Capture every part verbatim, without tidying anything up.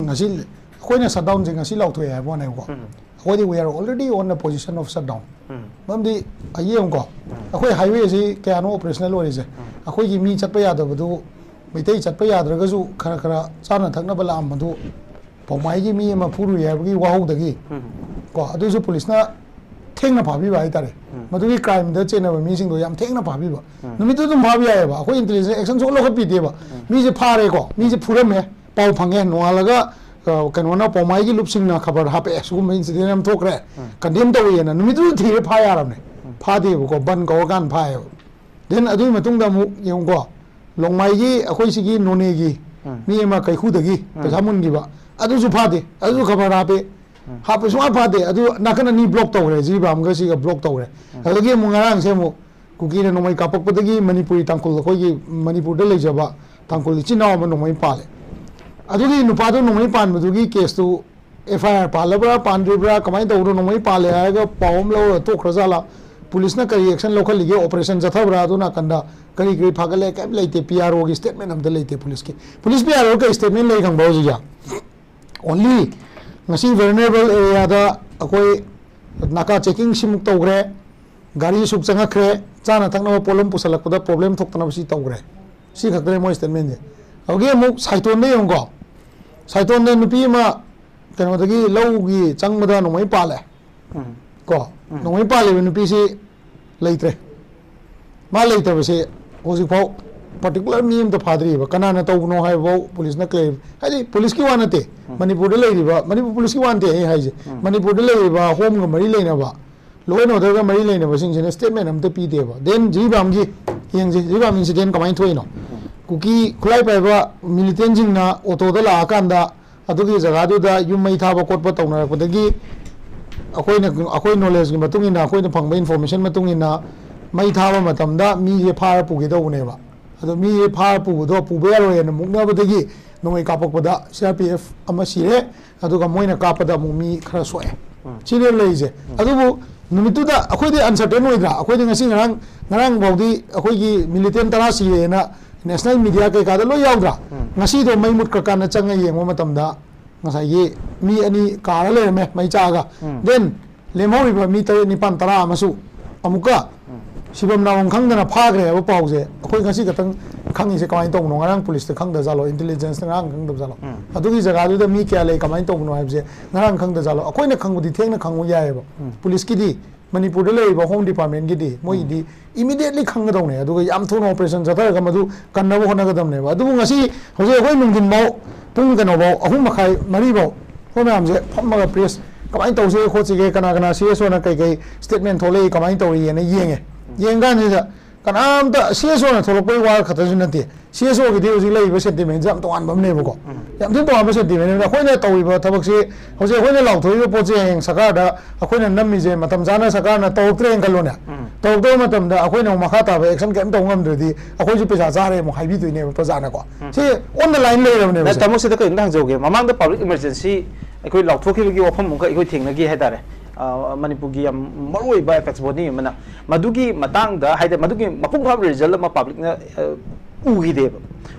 ꯉꯁꯤ ꯑꯩꯈꯣꯏꯅ ꯁꯠ ꯗꯥꯎꯟꯁꯦ ꯉꯁꯤ ꯂꯥꯎꯊꯣꯛꯑꯦ ꯍꯥꯏꯕ ꯋꯥꯅꯦꯕꯀꯣ꯫ ꯑꯩꯈꯣꯏꯗꯤ we are already on the position of shutdown꯫ ꯃꯔꯝꯗꯤ ꯑꯩ ꯌꯦꯡꯉꯨꯀꯣ, ꯑꯩꯈꯣꯏ ꯍꯥꯏꯋꯦꯁꯤ ꯀꯌꯥꯅꯣ ꯑꯣꯄꯔꯦꯁꯅꯦꯜ ꯑꯣꯏꯔꯤꯁꯦ? ꯑꯩꯈꯣꯏꯒꯤ ꯃꯤ ꯆꯠꯄ ꯌꯥꯗꯕꯗꯨ, ꯃꯩꯇꯩ ꯆꯠꯄ ꯌꯥꯗ꯭ꯔꯒꯁꯨ ꯈꯔ ꯈꯔ ꯆꯥꯅ ꯊꯛꯅꯕ ꯂꯥꯛꯑꯝꯕꯗꯨ, ꯄꯧꯃꯥꯏꯒꯤ ꯃꯤ ꯑꯃ ꯐꯨꯔꯨꯏ ꯍꯥꯏꯕꯒꯤ ꯋꯥꯍꯧꯗꯒꯤ ꯀꯣ, ꯑꯗꯨꯁꯨ ꯄꯨꯂꯤꯁꯅ ꯊꯦꯡꯅ ꯐꯥꯕꯤꯕ ꯍꯥꯏꯇꯥꯔꯦ꯫ ꯃꯗꯨꯒꯤ ꯀ꯭ꯔꯥꯏꯝꯗ ꯆꯦꯟꯅꯕ ꯃꯤꯁꯤꯡꯗꯣ ꯌꯥꯝ ꯊꯦꯡꯅ ꯐꯥꯕꯤꯕ꯫ ꯅꯨꯃꯤꯠꯇꯨ ꯑꯗꯨꯝ ꯐꯥꯕ ꯌꯥꯏꯑꯕ, ꯑꯩꯈꯣꯏ ꯏꯟꯇꯦꯂꯤꯖꯦꯟꯁ ꯑꯦꯛꯁꯟ ꯁꯨꯡꯂꯧ ꯂꯧꯈꯠꯄꯤꯗꯦꯕ꯫ ꯃꯤꯁꯦ ꯐꯥꯔꯦꯀꯣ, ꯃꯤꯁꯦ ꯐꯨꯔꯝꯃꯦ, ꯄꯥꯎ ꯐꯪꯉꯦ, ꯅꯣꯡꯉꯥꯜꯂꯒ ꯑ, ꯀꯩꯅꯣꯅ, ꯄꯧꯃꯥꯏꯒꯤ ꯂꯨꯞꯁꯤꯡꯅ ꯈꯕꯔ ꯍꯥꯄꯛꯑꯦ, ꯁꯤꯒꯨꯝꯕ ꯏꯟꯁꯤꯗꯦꯟ ꯑꯃ ꯊꯣꯛꯈ꯭ꯔꯦ, ꯀꯟꯗꯦꯝ ꯇꯧꯏꯅ, ꯅꯨꯃꯤꯠꯇꯨꯗ ꯊꯤꯔꯦ ꯐꯥ ꯌꯥꯔꯕꯅꯦ꯫ ꯐꯥꯗꯦꯕꯀꯣ, ꯕꯟ ꯀꯧꯔꯀꯥꯟꯗ ꯐꯥꯏꯌꯦꯕ꯫ ꯗꯦꯟ ꯑꯗꯨꯒꯤ ꯃꯇꯨꯡꯗ ꯑꯃꯨꯛ ꯌꯦꯡꯉꯨꯀꯣ, ꯂꯣꯡꯃꯥꯏꯒꯤ, ꯑꯩꯈꯣꯏ ꯁꯤꯒꯤ ꯅꯣꯅꯦꯒꯤ ꯃꯤ ꯑꯃ ꯀꯩꯈꯨꯗꯒꯤ ꯄꯩꯁꯥ ꯃꯨꯟꯈꯤꯕ, ꯑꯗꯨꯁꯨ ꯐꯥꯗꯦ, ꯑꯗꯨꯁꯨ ꯈꯕꯔ ꯍꯥꯞꯄꯦ꯫ ꯍꯥꯞꯄ ꯁꯨꯡꯐꯥ ꯐꯥꯗꯦ꯫ ꯑꯗꯨ ꯅꯥꯀꯟ ꯑꯅꯤ ꯕ꯭ꯂꯣꯛ ꯇꯧꯈ꯭ꯔꯦ, ꯖꯤꯔꯤꯕꯥꯝꯒ ꯁꯤꯒ ꯕ꯭ꯂꯣꯛ ꯇꯧꯈ꯭ꯔꯦ꯫ ꯑꯗꯒꯤ ꯑꯃꯨꯛ ꯉꯔꯥꯡꯁꯦ ꯑꯃꯨꯛ ꯀꯨꯀꯤꯅ ꯅꯣꯡꯃꯩ ꯀꯥꯞꯄꯛꯄꯗꯒꯤ ꯃꯅꯤꯄꯨꯔꯤ ꯇꯥꯡꯈꯨꯜ, ꯑꯩꯈꯣꯏꯒꯤ ꯃꯅꯤꯄꯨꯔꯗ ꯂꯩꯖꯕ ꯇꯥꯡꯈꯨꯜ ꯏꯆꯤꯟ ꯏꯅꯥꯎ ꯑꯃ ꯅꯣꯡꯃꯩ ꯄꯥꯜꯂꯦ꯫ ꯑꯗꯨꯒꯤ ꯅꯨꯄꯥꯗꯣ ꯅꯣꯡꯃꯩ ꯄꯥꯟꯕꯗꯨꯒꯤ ꯀꯦꯁꯇꯨ ꯑꯦꯐ ꯑꯥꯏ ꯑꯥꯔ ꯄꯥꯜꯂꯕ꯭ꯔꯥ ꯄꯥꯟꯗ꯭ꯔꯤꯕ꯭ꯔꯥ, ꯀꯃꯥꯏꯅ ꯇꯧꯕꯅꯣ, ꯅꯣꯡꯃꯩ ꯄꯥꯜꯂꯦ ꯍꯥꯏꯔꯒ ꯄꯥꯎ ꯑꯃ ꯂꯧꯔꯒ ꯇꯣꯛꯈ꯭ꯔꯖꯥꯠꯂꯥ? ꯄꯨꯂꯤꯁꯅ ꯀꯔꯤ ꯑꯦꯛꯁꯟ ꯂꯧꯈꯠꯂꯤꯒꯦ? ꯑꯣꯄꯔꯦꯁꯟ ꯆꯠꯊꯕ꯭ꯔꯥ? ꯑꯗꯨ ꯅꯥꯀꯟꯗ ꯀꯔꯤ ꯀꯔꯤ ꯐꯥꯒꯠꯂꯦ? ꯀꯔꯤꯝ ꯂꯩꯇꯦ꯫ ꯄꯤ ꯑꯥꯔ ꯑꯣꯒꯤ ꯁ꯭ꯇꯦꯠꯃꯦꯟ ꯑꯝꯇ ꯂꯩꯇꯦ ꯄꯨꯂꯤꯁꯀꯤ꯫ ꯄꯨꯂꯤꯁ ꯄꯤ ꯑꯥꯔ ꯑꯣ ꯀꯔꯤ ꯁ꯭ꯇꯦꯠꯃꯦꯟ ꯂꯩ ꯈꯪꯕ꯭ꯔꯥ ꯍꯧꯖꯤꯛ? ꯑꯣꯟꯂꯤ ꯉꯁꯤ ꯚꯜꯅꯔꯦꯕꯜ ꯑꯦꯔꯤꯌꯥꯗ ꯑꯩꯈꯣꯏ ꯅꯥꯀꯥ ꯆꯦꯀꯤꯡ ꯁꯤꯃꯨꯛ ꯇꯧꯈ꯭ꯔꯦ, ꯒꯥꯔꯤ ꯑꯁꯨꯛ ꯆꯪꯉꯛꯈ꯭ꯔꯦ, ꯆꯥꯅ ꯊꯛꯅꯕ ꯄꯣꯠꯂꯝ ꯄꯨꯁꯜꯂꯛꯄꯗ ꯄ꯭ꯔꯣꯕ꯭ꯂꯦꯝ ꯊꯣꯛꯇꯅꯕ ꯁꯤ ꯇꯧꯈ꯭ꯔꯦ꯫ ꯁꯤ ꯈꯛꯇꯅꯦ ꯃꯣꯏ ꯁ꯭ꯇꯦꯠꯃꯦꯟꯁꯦ꯫ ꯑꯗꯨꯗꯒꯤ ꯑꯃꯨꯛ ꯁꯥꯏꯇꯣꯟꯗ ꯌꯦꯡꯉꯨꯀꯣ, ꯁꯥꯏꯇꯣꯟꯗ ꯅꯨꯄꯤ ꯑꯃ ꯀꯩꯅꯣꯗꯒꯤ ꯂꯧꯒꯤ ꯆꯪꯕꯗ ꯅꯣꯡꯃꯩ ꯄꯥꯜꯂꯦ꯫ ꯀꯣ, ꯅꯣꯡꯃꯩ ꯄꯥꯜꯂꯤꯕ ꯅꯨꯄꯤꯁꯤ ꯂꯩꯇ꯭ꯔꯦ꯫ ꯃꯥ ꯂꯩꯇꯕꯁꯦ ꯍꯧꯖꯤꯛꯐꯥꯎ ꯄꯥꯔꯇꯤꯀꯨꯂꯔ ꯃꯤ ꯑꯃꯇ ꯐꯥꯗ꯭ꯔꯤꯕ, ꯀꯅꯥꯅ ꯇꯧꯕꯅꯣ ꯍꯥꯏꯕꯐꯥꯎ ꯄꯨꯂꯤꯁꯅ ꯀ꯭ꯂꯦꯔꯤ-, ꯍꯥꯏꯗꯤ ꯄꯨꯂꯤꯁꯀꯤ ꯋꯥ ꯅꯠꯇꯦ, ꯃꯅꯤꯄꯨꯔꯗ ꯂꯩꯔꯤꯕ, ꯃꯅꯤꯄꯨꯔ ꯄꯨꯂꯤꯁꯀꯤ ꯋꯥ ꯅꯠꯇꯦ ꯑꯩ ꯍꯥꯏꯁꯦ, ꯃꯅꯤꯄꯨꯔꯗ ꯂꯩꯔꯤꯕ ꯍꯣꯝꯒ ꯃꯔꯤ ꯂꯩꯅꯕ, ꯂꯣ ꯑꯦꯟ ꯑꯣꯔꯗꯔꯒ ꯃꯔꯤ ꯂꯩꯅꯕꯁꯤꯡꯁꯤꯅ ꯁ꯭ꯇꯦꯠꯃꯦꯟ ꯑꯝꯇ ꯄꯤꯗꯦꯕ꯫ ꯗꯦꯟ ꯖꯤꯔꯤꯕꯥꯝꯒꯤ ꯌꯦꯡꯁꯦ, ꯖꯤꯔꯤꯕꯥꯝ ꯏꯟꯁꯤꯗꯦꯟ ꯀꯃꯥꯏꯅ ꯊꯣꯛꯏꯅꯣ? ꯀꯨꯀꯤ ꯈꯨꯠꯂꯥꯏ ꯄꯥꯏꯕ ꯃꯤꯂꯤꯇꯦꯟꯁꯤꯡꯅ ꯑꯣꯇꯣꯗ ꯂꯥꯛꯑꯀꯥꯟꯗ ꯑꯗꯨꯒꯤ ꯖꯒꯥꯗꯨꯗ ꯌꯨꯝ ꯃꯩ ꯊꯥꯕ ꯈꯣꯠꯄ ꯇꯧꯅꯔꯛꯄꯗꯒꯤ ꯑꯩꯈꯣꯏꯅ, ꯑꯩꯈꯣꯏ ꯅꯣꯂꯦꯖꯀꯤ ꯃꯇꯨꯡ ꯏꯟꯅ, ꯑꯩꯈꯣꯏꯅ ꯐꯪꯕ ꯏꯟꯐꯣꯔꯃꯦꯁꯟ ꯃꯇꯨꯡ ꯏꯟꯅ ꯃꯩ ꯊꯥꯕ ꯃꯇꯝꯗ ꯃꯤꯁꯦ ꯐꯥꯔ ꯄꯨꯒꯦ ꯇꯧꯕꯅꯦꯕ꯫ ꯑꯗꯣ ꯃꯤꯁꯦ ꯐꯥꯔ ꯄꯨꯕꯗꯣ ꯄꯨꯕ ꯌꯥꯔꯣꯏꯅ ꯃꯨꯛꯅꯕꯗꯒꯤ ꯅꯣꯡꯃꯩ ꯀꯥꯞꯄꯛꯄꯗ ꯁꯤ ꯑꯥꯔ ꯄꯤ ꯑꯦꯐ ꯑꯃ ꯁꯤꯔꯦ, ꯑꯗꯨꯒ ꯃꯣꯏꯅ ꯀꯥꯞꯄꯗ ꯑꯃꯨꯛ ꯃꯤ ꯈꯔ ꯁꯣꯛꯑꯦ꯫ ꯁꯤꯅꯦꯕ ꯂꯩꯔꯤꯁꯦ꯫ ꯑꯗꯨꯕꯨ ꯅꯨꯃꯤꯠꯇꯨꯗ ꯑꯩꯈꯣꯏꯗꯤ ꯑꯟꯁꯔꯇꯦꯟ ꯑꯣꯏꯗ꯭ꯔꯥ? ꯑꯩꯈꯣꯏꯗꯤ ꯉꯁꯤ ꯉꯔꯥꯡ, ꯉꯔꯥꯡ ꯐꯥꯎꯗꯤ ꯑꯩꯈꯣꯏꯒꯤ ꯃꯤꯂꯤꯇꯦꯟ ꯇꯔꯥ ꯁꯤꯔꯦꯅ ꯅꯦꯁꯅꯦꯜ ꯃꯤꯗꯤꯌꯥ ꯀꯩꯀꯥꯗ ꯂꯣꯏ ꯌꯥꯎꯗ꯭ꯔꯥ? ꯉꯁꯤꯗꯣ ꯃꯩ ꯃꯨꯠꯈ꯭ꯔꯀꯥꯟꯗ ꯆꯪꯉ ꯌꯦꯡꯕ ꯃꯇꯝꯗ ꯉꯁꯥꯏꯒꯤ ꯃꯤ ꯑꯅꯤ ꯀꯥꯔ ꯂꯩꯔꯝꯃꯦ ꯃꯩ ꯆꯥꯛꯑꯒ꯫ ꯎꯝ꯫ Then ꯂꯦꯝꯍꯧꯔꯤꯕ ꯃꯤ ꯇꯔꯦꯠ, ꯅꯤꯄꯥꯟ, ꯇꯔꯥ ꯑꯃꯁꯨ ꯑꯃꯨꯛꯀ ꯎꯝ꯫ ꯁꯤꯐꯝ ꯅꯥꯐꯝ ꯈꯪꯗꯅ ꯐꯥꯈ꯭ꯔꯦ ꯍꯥꯏꯕ ꯄꯥꯎꯁꯦ ꯑꯩꯈꯣꯏ ꯉꯁꯤ ꯈꯛꯇꯪ ꯈꯪꯉꯤꯁꯦ꯫ ꯀꯃꯥꯏꯅ ꯇꯧꯕꯅꯣ? ꯉꯔꯥꯡ ꯄꯨꯂꯤꯁꯇ ꯈꯪꯗ ꯖꯥꯠꯂꯣ? Intelligence ꯇ ꯉꯔꯥꯡ ꯈꯪꯗꯕ ꯖꯥꯠꯂꯣ? ꯎꯝ꯫ ꯑꯗꯨꯒꯤ ꯖꯒꯥꯗꯨꯗ ꯃꯤ ꯀꯌꯥ ꯂꯩ, ꯀꯃꯥꯏꯅ ꯇꯧꯕꯅꯣ ꯍꯥꯏꯕꯁꯦ ꯉꯔꯥꯡ ꯈꯪꯗ ꯖꯥꯠꯂꯣ? ꯑꯩꯈꯣꯏꯅ ꯈꯪꯕꯗꯤ ꯊꯦꯡꯅ ꯈꯪꯕ ꯌꯥꯏꯑꯕ꯫ ꯎꯝ꯫ ꯄꯨꯂꯤꯁꯀꯤꯗꯤ, ꯃꯅꯤꯄꯨꯔꯗ ꯂꯩꯔꯤꯕ Home Department ꯀꯤꯗꯤ ꯃꯣꯏꯒꯤꯗꯤ immediately ꯈꯪꯒꯗꯧꯅꯦ, ꯑꯗꯨꯒ ꯌꯥꯝ ꯊꯨꯅ operation ꯆꯠꯊꯔꯒ ꯃꯗꯨ ꯀꯟꯅꯕ ꯍꯣꯠꯅꯒꯗꯕꯅꯦꯕ꯫ ꯑꯗꯨꯕꯨ ꯉꯁꯤ ꯍꯧꯖꯤꯛ ꯑꯩꯈꯣꯏ ꯅꯨꯡꯊꯤꯟꯐꯥꯎ, ꯄꯨꯡ ꯀꯩꯅꯣꯐꯥꯎ, ꯑꯍꯨꯝ ꯃꯈꯥꯏ, ꯃꯔꯤꯐꯥꯎ ꯑꯩꯈꯣꯏ ꯃꯌꯥꯝꯁꯦ ꯐꯝꯃꯒ press ꯀꯃꯥꯏꯅ ꯇꯧꯁꯤꯒꯦ ꯈꯣꯠꯁꯤꯒꯦ, ꯀꯅꯥ ꯀꯅꯥ C S O ꯅ ꯀꯩꯀꯩ statement ꯊꯣꯛꯂꯛꯏ, ꯀꯃꯥꯏꯅ ꯇꯧꯔꯤꯑꯅ ꯌꯦꯡꯉꯦ꯫ ꯌꯦꯡ ꯀꯥꯟꯁꯤꯗ ꯀꯅꯥꯝꯇ C S O ꯅ ꯊꯣꯛꯂꯛꯄꯒꯤ ꯋꯥ ꯈꯛꯇꯁꯨ ꯅꯠꯇꯦ, C S O ꯒꯤꯗꯤ ꯍꯧꯖꯤꯛ ꯂꯩꯔꯤꯕ sentiment ꯁꯦ ꯌꯥꯝ ꯇꯣꯉꯥꯟꯕ ꯑꯃꯅꯦꯕꯀꯣ꯫ ꯎꯝ꯫ ꯌꯥꯝ ꯊꯤꯅ ꯇꯣꯉꯥꯟꯕ sentiment ꯅꯦ꯫ ꯑꯩꯈꯣꯏꯅ ꯇꯧꯔꯤꯕ ꯊꯕꯛꯁꯤ ꯍꯧꯖꯤꯛ ꯑꯩꯈꯣꯏꯅ ꯂꯥꯎꯊꯣꯛꯏꯕ ꯄꯣꯠꯁꯦ ꯍꯌꯦꯡ ꯁꯔꯀꯥꯔꯗ ꯑꯩꯈꯣꯏꯅ ꯅꯝꯃꯤꯁꯦ ꯃꯇꯝ ꯆꯥꯅ ꯁꯔꯀꯥꯔꯅ ꯇꯧꯔꯛꯇ꯭ꯔꯦꯅ ꯈꯜꯂꯣꯅꯦ꯫ ꯎꯝ꯫ ꯇꯧꯔꯛꯇꯕ ꯃꯇꯝꯗ ꯑꯩꯈꯣꯏꯅ ꯑꯃꯨꯛ ꯃꯈꯥ ꯇꯥꯕ action ꯀꯩꯝ ꯇꯧꯕ ꯉꯝꯗ꯭ꯔꯗꯤ ꯑꯩꯈꯣꯏꯁꯨ ꯄꯩꯁꯥ ꯆꯥꯔꯦ ꯑꯃꯨꯛ ꯍꯥꯏꯕꯤꯗꯣꯏꯅꯦꯕ ꯄ꯭ꯔꯖꯥꯅꯀꯣ꯫ ꯎꯝ꯫ ꯁꯤ on the line ꯂꯩꯔꯕꯅꯦꯕ ꯅ ꯁꯦ꯫ ꯇꯥꯃꯣ ꯁꯤꯗ ꯀꯩꯅꯣꯝꯇ ꯍꯪꯖꯍꯧꯒꯦ꯫ ꯃꯃꯥꯡꯗ public emergency ꯑꯩꯈꯣꯏ ꯂꯥꯎꯊꯣꯛꯈꯤꯕꯒꯤ ꯋꯥꯐꯝ ꯑꯃꯈꯛ ꯑꯩꯈꯣꯏ ꯊꯦꯡꯅꯈꯤ ꯍꯥꯏꯇꯥꯔꯦ꯫ ꯑ, ꯃꯅꯤꯄꯨꯔꯒꯤ ꯌꯥꯝ ꯃꯔꯨꯑꯣꯏꯕ apex body ꯑꯃꯅ ꯃꯗꯨꯒꯤ ꯃꯇꯥꯡꯗ, ꯍꯥꯏꯗꯤ ꯃꯗꯨꯒꯤ ꯃꯄꯨꯡ ꯐꯥꯕ result ꯑꯃ public ꯅ, ꯑ, ꯎꯈꯤꯗꯦꯕ꯫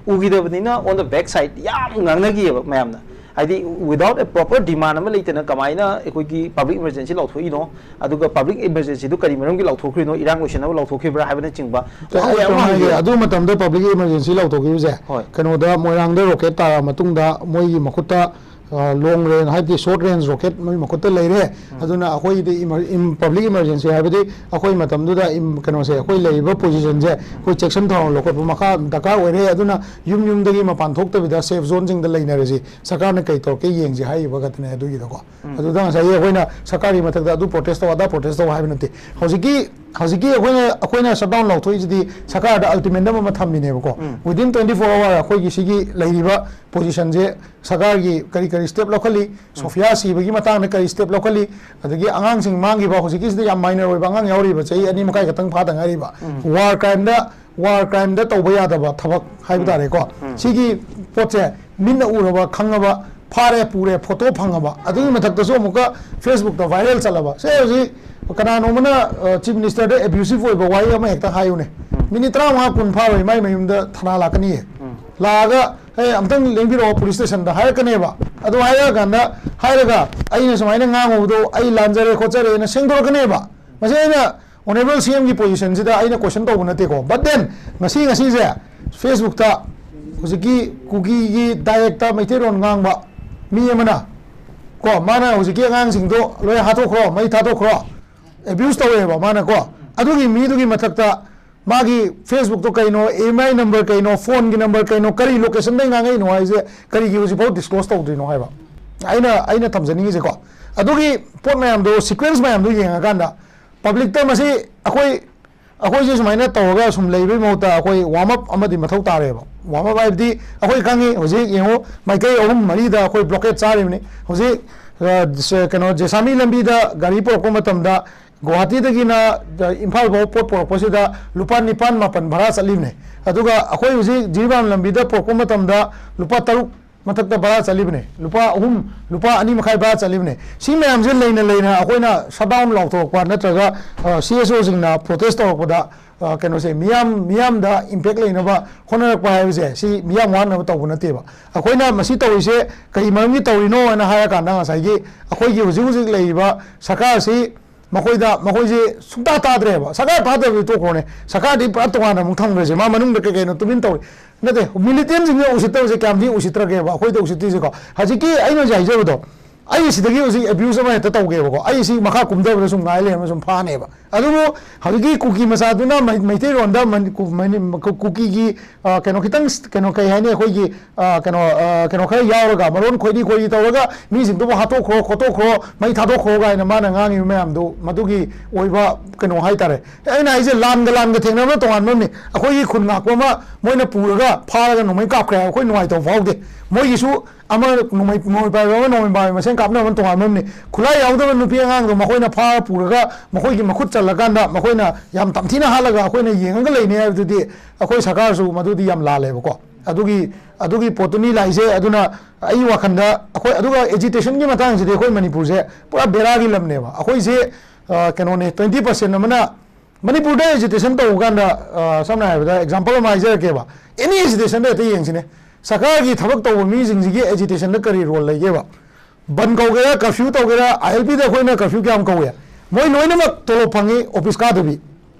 ꯎꯈꯤꯗꯕꯅꯤꯅ on the back side ꯌꯥꯝ ꯉꯥꯡꯅꯈꯤꯑꯕ ꯃꯌꯥꯝꯅ꯫ ꯍꯥꯏꯗꯤ without a proper demand ꯑꯃ ꯂꯩꯇꯅ ꯀꯃꯥꯏꯅ ꯑꯩꯈꯣꯏꯒꯤ public emergency ꯂꯥꯎꯊꯣꯛꯏꯅꯣ, ꯑꯗꯨꯒ public emergency ꯗꯨ ꯀꯔꯤ ꯃꯔꯝꯒꯤ ꯂꯥꯎꯊꯣꯛꯈ꯭ꯔꯤꯅꯣ, ꯏꯔꯥꯡ ꯂꯣꯏꯁꯤꯟꯅꯕ ꯂꯥꯎꯊꯣꯛꯈꯤꯕ꯭ꯔꯥ ꯍꯥꯏꯕꯅꯆꯤꯡꯕ ꯋꯥꯍꯪ ꯑꯩ ꯃꯌꯥꯝ ꯑꯃ ꯍꯪꯒꯦ꯫ ꯍꯪꯈꯤꯑꯕ꯫ ꯑꯗꯨ ꯃꯇꯝꯗ public emergency ꯂꯥꯎꯊꯣꯛꯈꯤꯕꯁꯦ ꯍꯣꯏ꯫ ꯀꯩꯅꯣꯗ, ꯃꯣꯏꯔꯥꯡꯗ rocket ꯇꯥꯔ ꯃꯇꯨꯡꯗ ꯃꯣꯏꯒꯤ ꯃꯈꯨꯠꯇ, ꯑ, long range, ꯍꯥꯏꯕꯗꯤ short range rocket ꯃꯣꯏ ꯃꯈꯨꯠꯇ ꯂꯩꯔꯦ꯫ ꯎꯝ꯫ ꯑꯗꯨꯅ ꯑꯩꯈꯣꯏꯒꯤꯗꯤ emer-, im-, public emergency ꯍꯥꯏꯕꯗꯤ ꯑꯩꯈꯣꯏ ꯃꯇꯝꯗꯨꯗ im-, ꯀꯩꯅꯣꯁꯦ, ꯑꯩꯈꯣꯏ ꯂꯩꯔꯤꯕ position ꯁꯦ ꯑꯩꯈꯣꯏ ꯆꯦꯛꯁꯤꯟ ꯊꯧꯔꯥꯡ ꯂꯧꯈꯠꯄ ꯃꯈꯥ ꯗꯔꯀꯥꯔ ꯑꯣꯏꯔꯦ꯫ ꯑꯗꯨꯅ ꯌꯨꯝ ꯌꯨꯝꯗꯒꯤ ꯃꯄꯥꯟ ꯊꯣꯛꯇꯕꯤꯗ safe zone ꯁꯤꯡꯗ ꯂꯩꯅꯔꯁꯤ, ꯁꯔꯀꯥꯔꯅ ꯀꯩ ꯇꯧꯔꯛꯀꯦ ꯌꯦꯡꯁꯤ ꯍꯥꯏꯔꯤꯕ ꯈꯛꯇꯅꯦ꯫ ꯑꯗꯨꯒꯤꯗꯀꯣ, ꯎꯝ꯫ ꯑꯗꯨꯗ ꯉꯁꯥꯏꯒꯤ ꯑꯩꯈꯣꯏꯅ ꯁꯔꯀꯥꯔꯒꯤ ꯃꯊꯛꯇ ꯑꯗꯨ protest ꯇꯧ, ꯑꯗꯥ protest ꯇꯧ ꯍꯥꯏꯕ ꯅꯠꯇꯦ꯫ ꯍꯧꯖꯤꯛꯀꯤ, ꯍꯧꯖꯤꯛꯀꯤ ꯑꯩꯈꯣꯏꯅ, ꯑꯩꯈꯣꯏꯅ shutdown ꯂꯧꯊꯣꯛꯏꯁꯤꯗꯤ ꯁꯔꯀꯥꯔꯗ ultimatum ꯑꯃ ꯊꯝꯃꯤꯅꯦꯕꯀꯣ꯫ ꯎꯝ꯫ Within twenty four hour ꯑꯩꯈꯣꯏꯒꯤ ꯁꯤꯒꯤ ꯂꯩꯔꯤꯕ position ꯁꯦ ꯁꯔꯀꯥꯔꯒꯤ ꯀꯔꯤ ꯀꯔꯤ step ꯂꯧꯈꯠꯂꯤ, ꯁꯣꯐꯤꯌꯥ ꯁꯤꯕꯒꯤ ꯃꯇꯥꯡꯗ ꯀꯔꯤ step ꯂꯧꯈꯠꯂꯤ, ꯑꯗꯒꯤ ꯑꯉꯥꯡꯁꯤꯡ ꯃꯥꯡꯈꯤꯕ, ꯍꯧꯖꯤꯛꯀꯤꯁꯤꯗ ꯌꯥꯝ minor ꯑꯣꯏꯕ ꯑꯉꯥꯡ ꯌꯥꯎꯔꯤꯕ, ꯆꯍꯤ ꯑꯅꯤ ꯃꯈꯥꯏ ꯈꯛꯇꯪ ꯐꯥꯗ ꯉꯥꯏꯔꯤꯕ, ꯎꯝ꯫ War crime ꯗ, war crime ꯗ ꯇꯧꯕ ꯌꯥꯗꯕ ꯊꯕꯛ ꯍꯥꯏꯕ ꯎꯝ꯫ ꯇꯥꯔꯦꯀꯣ꯫ ꯎꯝ꯫ ꯁꯤꯒꯤ ꯄꯣꯠꯁꯦ ꯃꯤꯠꯅ ꯎꯔꯕ, ꯈꯪꯉꯕ, ꯐꯥꯔꯦ, ꯄꯨꯔꯦ, photo ꯐꯪꯉꯕ, ꯑꯗꯨꯒꯤ ꯃꯊꯛꯇꯁꯨ ꯑꯃꯨꯛꯀ Facebook ꯇ viral ꯆꯠꯂꯕ꯫ ꯁꯦ ꯍꯧꯖꯤꯛ ꯀꯅꯥꯅꯣꯝꯃꯅ, ꯑ, Chief Minister ꯗ abusive ꯑꯣꯏꯕ ꯋꯥꯍꯩ ꯑꯃ ꯍꯦꯛꯇ ꯍꯥꯏꯌꯨꯅꯦ꯫ ꯎꯝ꯫ Minute ꯇꯔꯥꯃꯉꯥ ꯀꯨꯟ ꯐꯥꯔꯣꯏ, ꯃꯥꯏ ꯃꯌꯨꯝꯗ ꯊꯅꯥ ꯂꯥꯛꯀꯅꯤꯌꯦ꯫ ꯎꯝ꯫ ꯂꯥꯛꯑꯒ "ꯑꯦ, ꯑꯝꯇꯪ ꯂꯦꯡꯕꯤꯔꯛꯑꯣ ꯄꯨꯂꯤꯁ ꯁ꯭ꯇꯦꯁꯟꯗ" ꯍꯥꯏꯔꯛꯀꯅꯦꯕ꯫ ꯑꯗꯨ ꯍꯥꯏꯔꯛꯑꯀꯥꯟꯗ, ꯍꯥꯏꯔꯒ ꯑꯩꯅ ꯁꯨꯃꯥꯏꯅ ꯉꯥꯡꯉꯨꯕꯗꯣ ꯑꯩ ꯂꯥꯟꯖꯔꯦ ꯈꯣꯠꯆꯔꯦꯅ ꯁꯦꯡꯗꯣꯔꯛꯀꯅꯦꯕ꯫ ꯃꯁꯤ ꯑꯩꯅ ꯑꯣꯅꯦꯕꯜ ꯁꯤ ꯑꯦꯝꯒꯤ ꯄꯣꯖꯤꯁꯟꯁꯤꯗ ꯑꯩꯅ ꯀꯣꯏꯁꯟ ꯇꯧꯕ ꯅꯠꯇꯦꯀꯣ꯫ But then, ꯉꯁꯤ, ꯉꯁꯤꯁꯦ ꯐꯦꯁꯕꯨꯛꯇ ꯍꯧꯖꯤꯛꯀꯤ ꯀꯨꯀꯤꯒꯤ ꯗꯥꯏꯂꯦꯛꯇ ꯃꯩꯇꯩꯂꯣꯟ ꯉꯥꯡꯕ ꯃꯤ ꯑꯃꯅ, ꯀꯣ, ꯃꯥꯅ ꯍꯧꯖꯤꯛꯀꯤ ꯑꯉꯥꯡꯁꯤꯡꯗꯣ ꯂꯣꯏ ꯍꯥꯠꯇꯣꯛꯈ꯭ꯔꯣ, ꯃꯩ ꯊꯥꯗꯣꯛꯈ꯭ꯔꯣ, ꯑꯦꯕ꯭ꯌꯨꯁ ꯇꯧꯋꯦꯕ ꯃꯥꯅꯀꯣ꯫ ꯑꯗꯨꯒꯤ ꯃꯤꯗꯨꯒꯤ ꯃꯊꯛꯇ ꯃꯥꯒꯤ ꯐꯦꯁꯕꯨꯛꯇꯣ ꯀꯩꯅꯣ, ꯑꯦꯝ ꯑꯥꯏ ꯅꯝꯕꯔ ꯀꯩꯅꯣ, ꯐꯣꯟꯒꯤ ꯅꯝꯕꯔ ꯀꯩꯅꯣ, ꯀꯔꯤ ꯂꯣꯀꯦꯁꯟꯗꯩ ꯉꯥꯡꯉꯛꯏꯅꯣ ꯍꯥꯏꯁꯦ ꯀꯔꯤꯒꯤ ꯍꯧꯖꯤꯛꯐꯥꯎ ꯗꯤꯁꯀ꯭ꯂꯣꯁ ꯇꯧꯗ꯭ꯔꯤꯅꯣ ꯍꯥꯏꯕ꯫ ꯑꯩꯅ, ꯑꯩꯅ ꯊꯝꯖꯅꯤꯡꯉꯤꯁꯦꯀꯣ꯫ ꯑꯗꯨꯒꯤ ꯄꯣꯠ ꯃꯌꯥꯝꯗꯣ, ꯁꯤꯀ꯭ꯋꯦꯟꯁ ꯃꯌꯥꯝꯗꯣ ꯌꯦꯡꯉꯀꯥꯟꯗ ꯄꯕ꯭ꯂꯤꯛꯇ ꯃꯁꯤ ꯑꯩꯈꯣꯏ, ꯑꯩꯈꯣꯏꯁꯦ ꯁꯨꯃꯥꯏꯅ ꯇꯧꯔꯒ ꯁꯨꯝ ꯂꯩꯕꯩ ꯃꯍꯨꯠꯇ ꯑꯩꯈꯣꯏ ꯋꯥꯔꯝ ꯑꯞ ꯑꯃꯗꯤ ꯃꯊꯧ ꯇꯥꯔꯦꯕ꯫ ꯋꯥꯔꯝ ꯑꯞ ꯍꯥꯏꯕꯗꯤ ꯑꯩꯈꯣꯏ ꯈꯪꯉꯤ, ꯍꯧꯖꯤꯛ ꯌꯦꯡꯉꯨ, ꯃꯥꯏꯀꯩ ꯑꯍꯨꯝ ꯃꯔꯤꯗ ꯑꯩꯈꯣꯏ ꯕ꯭ꯂꯣꯀꯦꯠ ꯆꯥꯔꯤꯕꯅꯤ꯫ ꯍꯧꯖꯤꯛ, ꯑ, ꯁ-, ꯀꯩꯅꯣ, ꯖꯦꯁꯥꯃꯤ ꯂꯝꯕꯤꯗ ꯒꯥꯔꯤ ꯄꯨꯔꯛꯄ ꯃꯇꯝꯗ ꯒꯨꯋꯥꯍꯥꯇꯤꯗꯒꯤꯅ, ꯑ, ꯏꯝꯐꯥꯜ ꯐꯥꯎ ꯄꯣꯠ ꯄꯨꯔꯛꯄꯁꯤꯗ ꯂꯨꯄꯥ ꯅꯤꯄꯥꯟ ꯃꯥꯄꯟ ꯚꯔꯥ ꯆꯠꯂꯤꯕꯅꯦ꯫ ꯑꯗꯨꯒ ꯑꯩꯈꯣꯏ ꯍꯧꯖꯤꯛ ꯖꯤꯔꯤꯕꯥꯝ ꯂꯝꯕꯤꯗ ꯄꯨꯔꯛꯄ ꯃꯇꯝꯗ ꯂꯨꯄꯥ ꯇꯔꯨꯛ ꯃꯊꯛꯇ ꯚꯔꯥ ꯆꯠꯂꯤꯕꯅꯦ, ꯂꯨꯄꯥ ꯑꯍꯨꯝ, ꯂꯨꯄꯥ ꯑꯅꯤ ꯃꯈꯥꯏ ꯚꯔꯥ ꯆꯠꯂꯤꯕꯅꯦ꯫ ꯁꯤ ꯃꯌꯥꯝꯁꯦ ꯂꯩꯅ ꯂꯩꯅ ꯑꯩꯈꯣꯏꯅ ꯁꯠ ꯗꯥꯎꯟ ꯂꯥꯎꯊꯣꯔꯛꯄ ꯅꯠꯇ꯭ꯔꯒ, ꯑ, ꯁꯤ ꯑꯦꯁ ꯑꯣꯁꯤꯡꯅ ꯄ꯭ꯔꯣꯇꯦꯁ ꯇꯧꯔꯛꯄꯗ, ꯑ, ꯀꯩꯅꯣꯁꯦ, ꯃꯤꯌꯥꯝ, ꯃꯤꯌꯥꯝꯗ ꯏꯝꯄꯦꯛ ꯂꯩꯅꯕ ꯍꯣꯠꯅꯔꯛꯄ ꯍꯥꯏꯕꯁꯦ ꯁꯤ ꯃꯤꯌꯥꯝ ꯋꯥꯅꯕ ꯇꯧꯕ ꯅꯠꯇꯦꯕ꯫ ꯑꯩꯈꯣꯏꯅ ꯃꯁꯤ ꯇꯧꯔꯤꯁꯦ ꯀꯔꯤ ꯃꯔꯝꯒꯤ ꯇꯧꯔꯤꯅꯣ ꯍꯥꯏꯅ ꯍꯥꯏꯔꯀꯥꯟꯗ ꯉꯁꯥꯏꯒꯤ ꯑꯩꯈꯣꯏꯒꯤ ꯍꯧꯖꯤꯛ ꯍꯧꯖꯤꯛ ꯂꯩꯔꯤꯕ ꯁꯔꯀꯥꯔꯁꯤ ꯃꯈꯣꯏꯗ, ꯃꯈꯣꯏꯁꯦ ꯁꯨꯡꯇꯥ ꯇꯥꯗ꯭ꯔꯦꯕ꯫ ꯁꯔꯀꯥꯔ ꯇꯥꯗꯕꯗꯤ ꯇꯣꯛꯈ꯭ꯔꯣꯅꯦ, ꯁꯔꯀꯥꯔꯗꯤ ꯄꯨꯔꯥ ꯇꯣꯉꯥꯟꯅ ꯑꯃꯨꯛ ꯊꯝꯈ꯭ꯔꯁꯦ, ꯃꯥ ꯃꯅꯨꯡꯗ ꯀꯩ ꯀꯩꯅꯣ ꯇꯨꯃꯤꯟ ꯇꯧꯔꯤ꯫ ꯅꯠꯇꯦ, ꯃꯤꯂꯤꯇꯦꯟꯁꯤꯡꯅ ꯎꯁꯤꯠꯇꯕꯁꯦ ꯀꯌꯥꯝꯗꯤ ꯎꯁꯤꯠꯇ꯭ꯔꯒꯦꯕ ꯑꯩꯈꯣꯏꯗ ꯎꯁꯤꯠꯇ꯭ꯔꯤꯁꯦꯀꯣ? ꯍꯧꯖꯤꯛꯀꯤ ꯑꯩꯅ ꯍꯧꯖꯤꯛ ꯍꯥꯏꯖꯕꯗꯣ, ꯑꯩ ꯁꯤꯗꯒꯤ ꯍꯧꯖꯤꯛ ꯑꯦꯕ꯭ꯌꯨꯁ ꯑꯃ ꯍꯦꯛꯇ ꯇꯧꯒꯦꯕꯀꯣ, ꯑꯩ ꯁꯤ ꯃꯈꯥ ꯀꯨꯝꯊꯕꯗ ꯁꯨꯝ ꯉꯥꯏ ꯂꯩꯔꯝꯃ ꯁꯨꯝ ꯐꯥꯅꯦꯕ꯫ ꯑꯗꯨꯕꯨ ꯍꯧꯖꯤꯛꯀꯤ ꯀꯨꯀꯤ ꯃꯆꯥꯗꯨꯅ ꯃꯩ-, ꯃꯩꯇꯩꯔꯣꯟꯗ ꯃꯅꯤ-, ꯀꯨ-, ꯃꯅꯤ-, ꯀꯨ-, ꯀꯨꯀꯤꯒꯤ, ꯑ, ꯀꯩꯅꯣ ꯈꯤꯇꯪ ꯀꯩꯅꯣ, ꯀꯩ ꯍꯥꯏꯅꯤ, ꯑꯩꯈꯣꯏꯒꯤ, ꯑ, ꯀꯩꯅꯣ, ꯑ, ꯀꯩꯅꯣ ꯈꯔ ꯌꯥꯎꯔꯒ, ꯃꯔꯣꯟ ꯈꯣꯏꯔꯤ ꯈꯣꯏꯔꯤ ꯇꯧꯔꯒ ꯃꯤꯁꯤꯡꯗꯨꯕꯨ ꯍꯥꯠꯇꯣꯛꯈ꯭ꯔꯣ ꯈꯣꯠꯇꯣꯛꯈ꯭ꯔꯣ, ꯃꯩ ꯊꯥꯗꯣꯛꯈ꯭ꯔꯣ ꯀꯥꯏꯅ ꯃꯥꯅ ꯉꯥꯡꯉꯤꯕ ꯃꯌꯥꯝꯗꯨ, ꯃꯗꯨꯒꯤ ꯑꯣꯏꯕ ꯀꯩꯅꯣ ꯍꯥꯏꯇꯥꯔꯦ꯫ ꯑꯩꯅ ꯍꯥꯏꯁꯦ, ꯂꯥꯟꯒ ꯂꯥꯟꯒ ꯊꯦꯡꯅꯕꯅ ꯇꯣꯉꯥꯟꯕ ꯑꯃꯅꯤ꯫ ꯑꯩꯈꯣꯏꯒꯤ ꯈꯨꯟ ꯉꯥꯛꯄ ꯑꯃ ꯃꯣꯏꯅ ꯄꯨꯔꯒ ꯐꯥꯔꯒ ꯅꯣꯡꯃꯩ ꯀꯥꯞꯈ꯭ꯔꯦ ꯍꯥꯏ, ꯑꯩꯈꯣꯏ ꯅꯨꯡꯉꯥꯏꯇꯕ ꯐꯥꯎꯗꯦ꯫ ꯃꯣꯏꯒꯤꯁꯨ ꯑꯃ ꯅꯣꯡꯃꯩ, ꯅꯣꯡꯃꯩ ꯄꯥꯏꯕ ꯑꯃ ꯅꯣꯡꯃꯩ ꯄꯥꯏꯕ ꯃꯁꯦꯟ ꯀꯥꯞꯅꯕꯅ ꯇꯣꯉꯥꯟꯕ ꯑꯃꯅꯤ꯫ ꯈꯨꯠꯂꯥꯏ ꯌꯥꯎꯗꯕ ꯅꯨꯄꯤ ꯑꯉꯥꯡꯗꯣ ꯃꯈꯣꯏꯅ ꯐꯥꯔ ꯄꯨꯔꯒ ꯃꯈꯣꯏꯒꯤ ꯃꯈꯨꯠ ꯆꯜꯂꯀꯥꯟꯗ ꯃꯈꯣꯏꯅ ꯌꯥꯝ ꯇꯝꯊꯤꯅ ꯍꯥꯠꯂꯒ ꯑꯩꯈꯣꯏꯅ ꯌꯦꯡꯉꯒ ꯂꯩꯅꯤ ꯍꯥꯏꯕꯗꯨꯗꯤ ꯑꯩꯈꯣꯏ ꯁꯔꯀꯥꯔꯁꯨ ꯃꯗꯨꯗꯤ ꯌꯥꯝ ꯂꯥꯜꯂꯦꯕꯀꯣ꯫ ꯑꯗꯨꯒꯤ, ꯑꯗꯨꯒꯤ ꯄꯣꯠꯇꯨꯅꯤ ꯂꯥꯛꯏꯁꯦ꯫ ꯑꯗꯨꯅ ꯑꯩ ꯋꯥꯈꯜꯗ ꯑꯩꯈꯣꯏ, ꯑꯗꯨꯒ ꯑꯦꯖꯤꯇꯦꯁꯟꯒꯤ ꯃꯇꯥꯡꯁꯤꯗꯤ ꯑꯩꯈꯣꯏ ꯃꯅꯤꯄꯨꯔꯁꯦ ꯄꯨꯔꯥ ꯕꯦꯔꯥꯒꯤ ꯂꯝꯅꯦꯕ꯫ ꯑꯩꯈꯣꯏꯁꯦ, ꯑ, ꯀꯩꯅꯣꯅꯦ, ꯇ꯭ꯋꯦꯟꯇꯤ ꯄꯥꯔꯁꯦꯟ ꯑꯃꯅ ꯃꯅꯤꯄꯨꯔꯗ ꯑꯦꯖꯤꯇꯦꯁꯟ ꯇꯧꯕ ꯀꯥꯟꯗ, ꯑ, ꯁꯝꯅ ꯍꯥꯏꯔꯕꯗ ꯑꯦꯛꯖꯥꯝꯄꯜ ꯑꯃ ꯍꯥꯏꯖꯔꯛꯀꯦꯕ, ꯑꯦꯅꯤ ꯑꯦꯖꯤꯇꯦꯁꯟꯗ ꯍꯦꯛꯇ ꯌꯦꯡꯁꯤꯅꯦ꯫ ꯁꯔꯀꯥꯔꯒꯤ ꯊꯕꯛ ꯇꯧꯕ ꯃꯤꯁꯤꯡꯁꯤꯒꯤ ꯑꯦꯖꯤꯇꯦꯁꯟꯗ ꯀꯔꯤ ꯔꯣꯜ ꯂꯩꯒꯦꯕ? ꯕꯟ ꯀꯧꯒꯦꯔꯥ, ꯀꯔꯐ꯭ꯌꯨ ꯇꯧꯒꯦꯔꯥ, ꯑꯥꯏ ꯑꯦꯜ ꯄꯤꯗ ꯑꯩꯈꯣꯏꯅ ꯀꯔꯐ꯭ꯌꯨ ꯀꯌꯥꯝ ꯀꯧꯏ? ꯃꯣꯏ ꯂꯣꯏꯅꯃꯛ ꯇꯣꯂꯣꯞ ꯐꯪꯉꯤ, ꯑꯣꯐꯤꯁ ꯀꯥꯗꯕꯤ꯫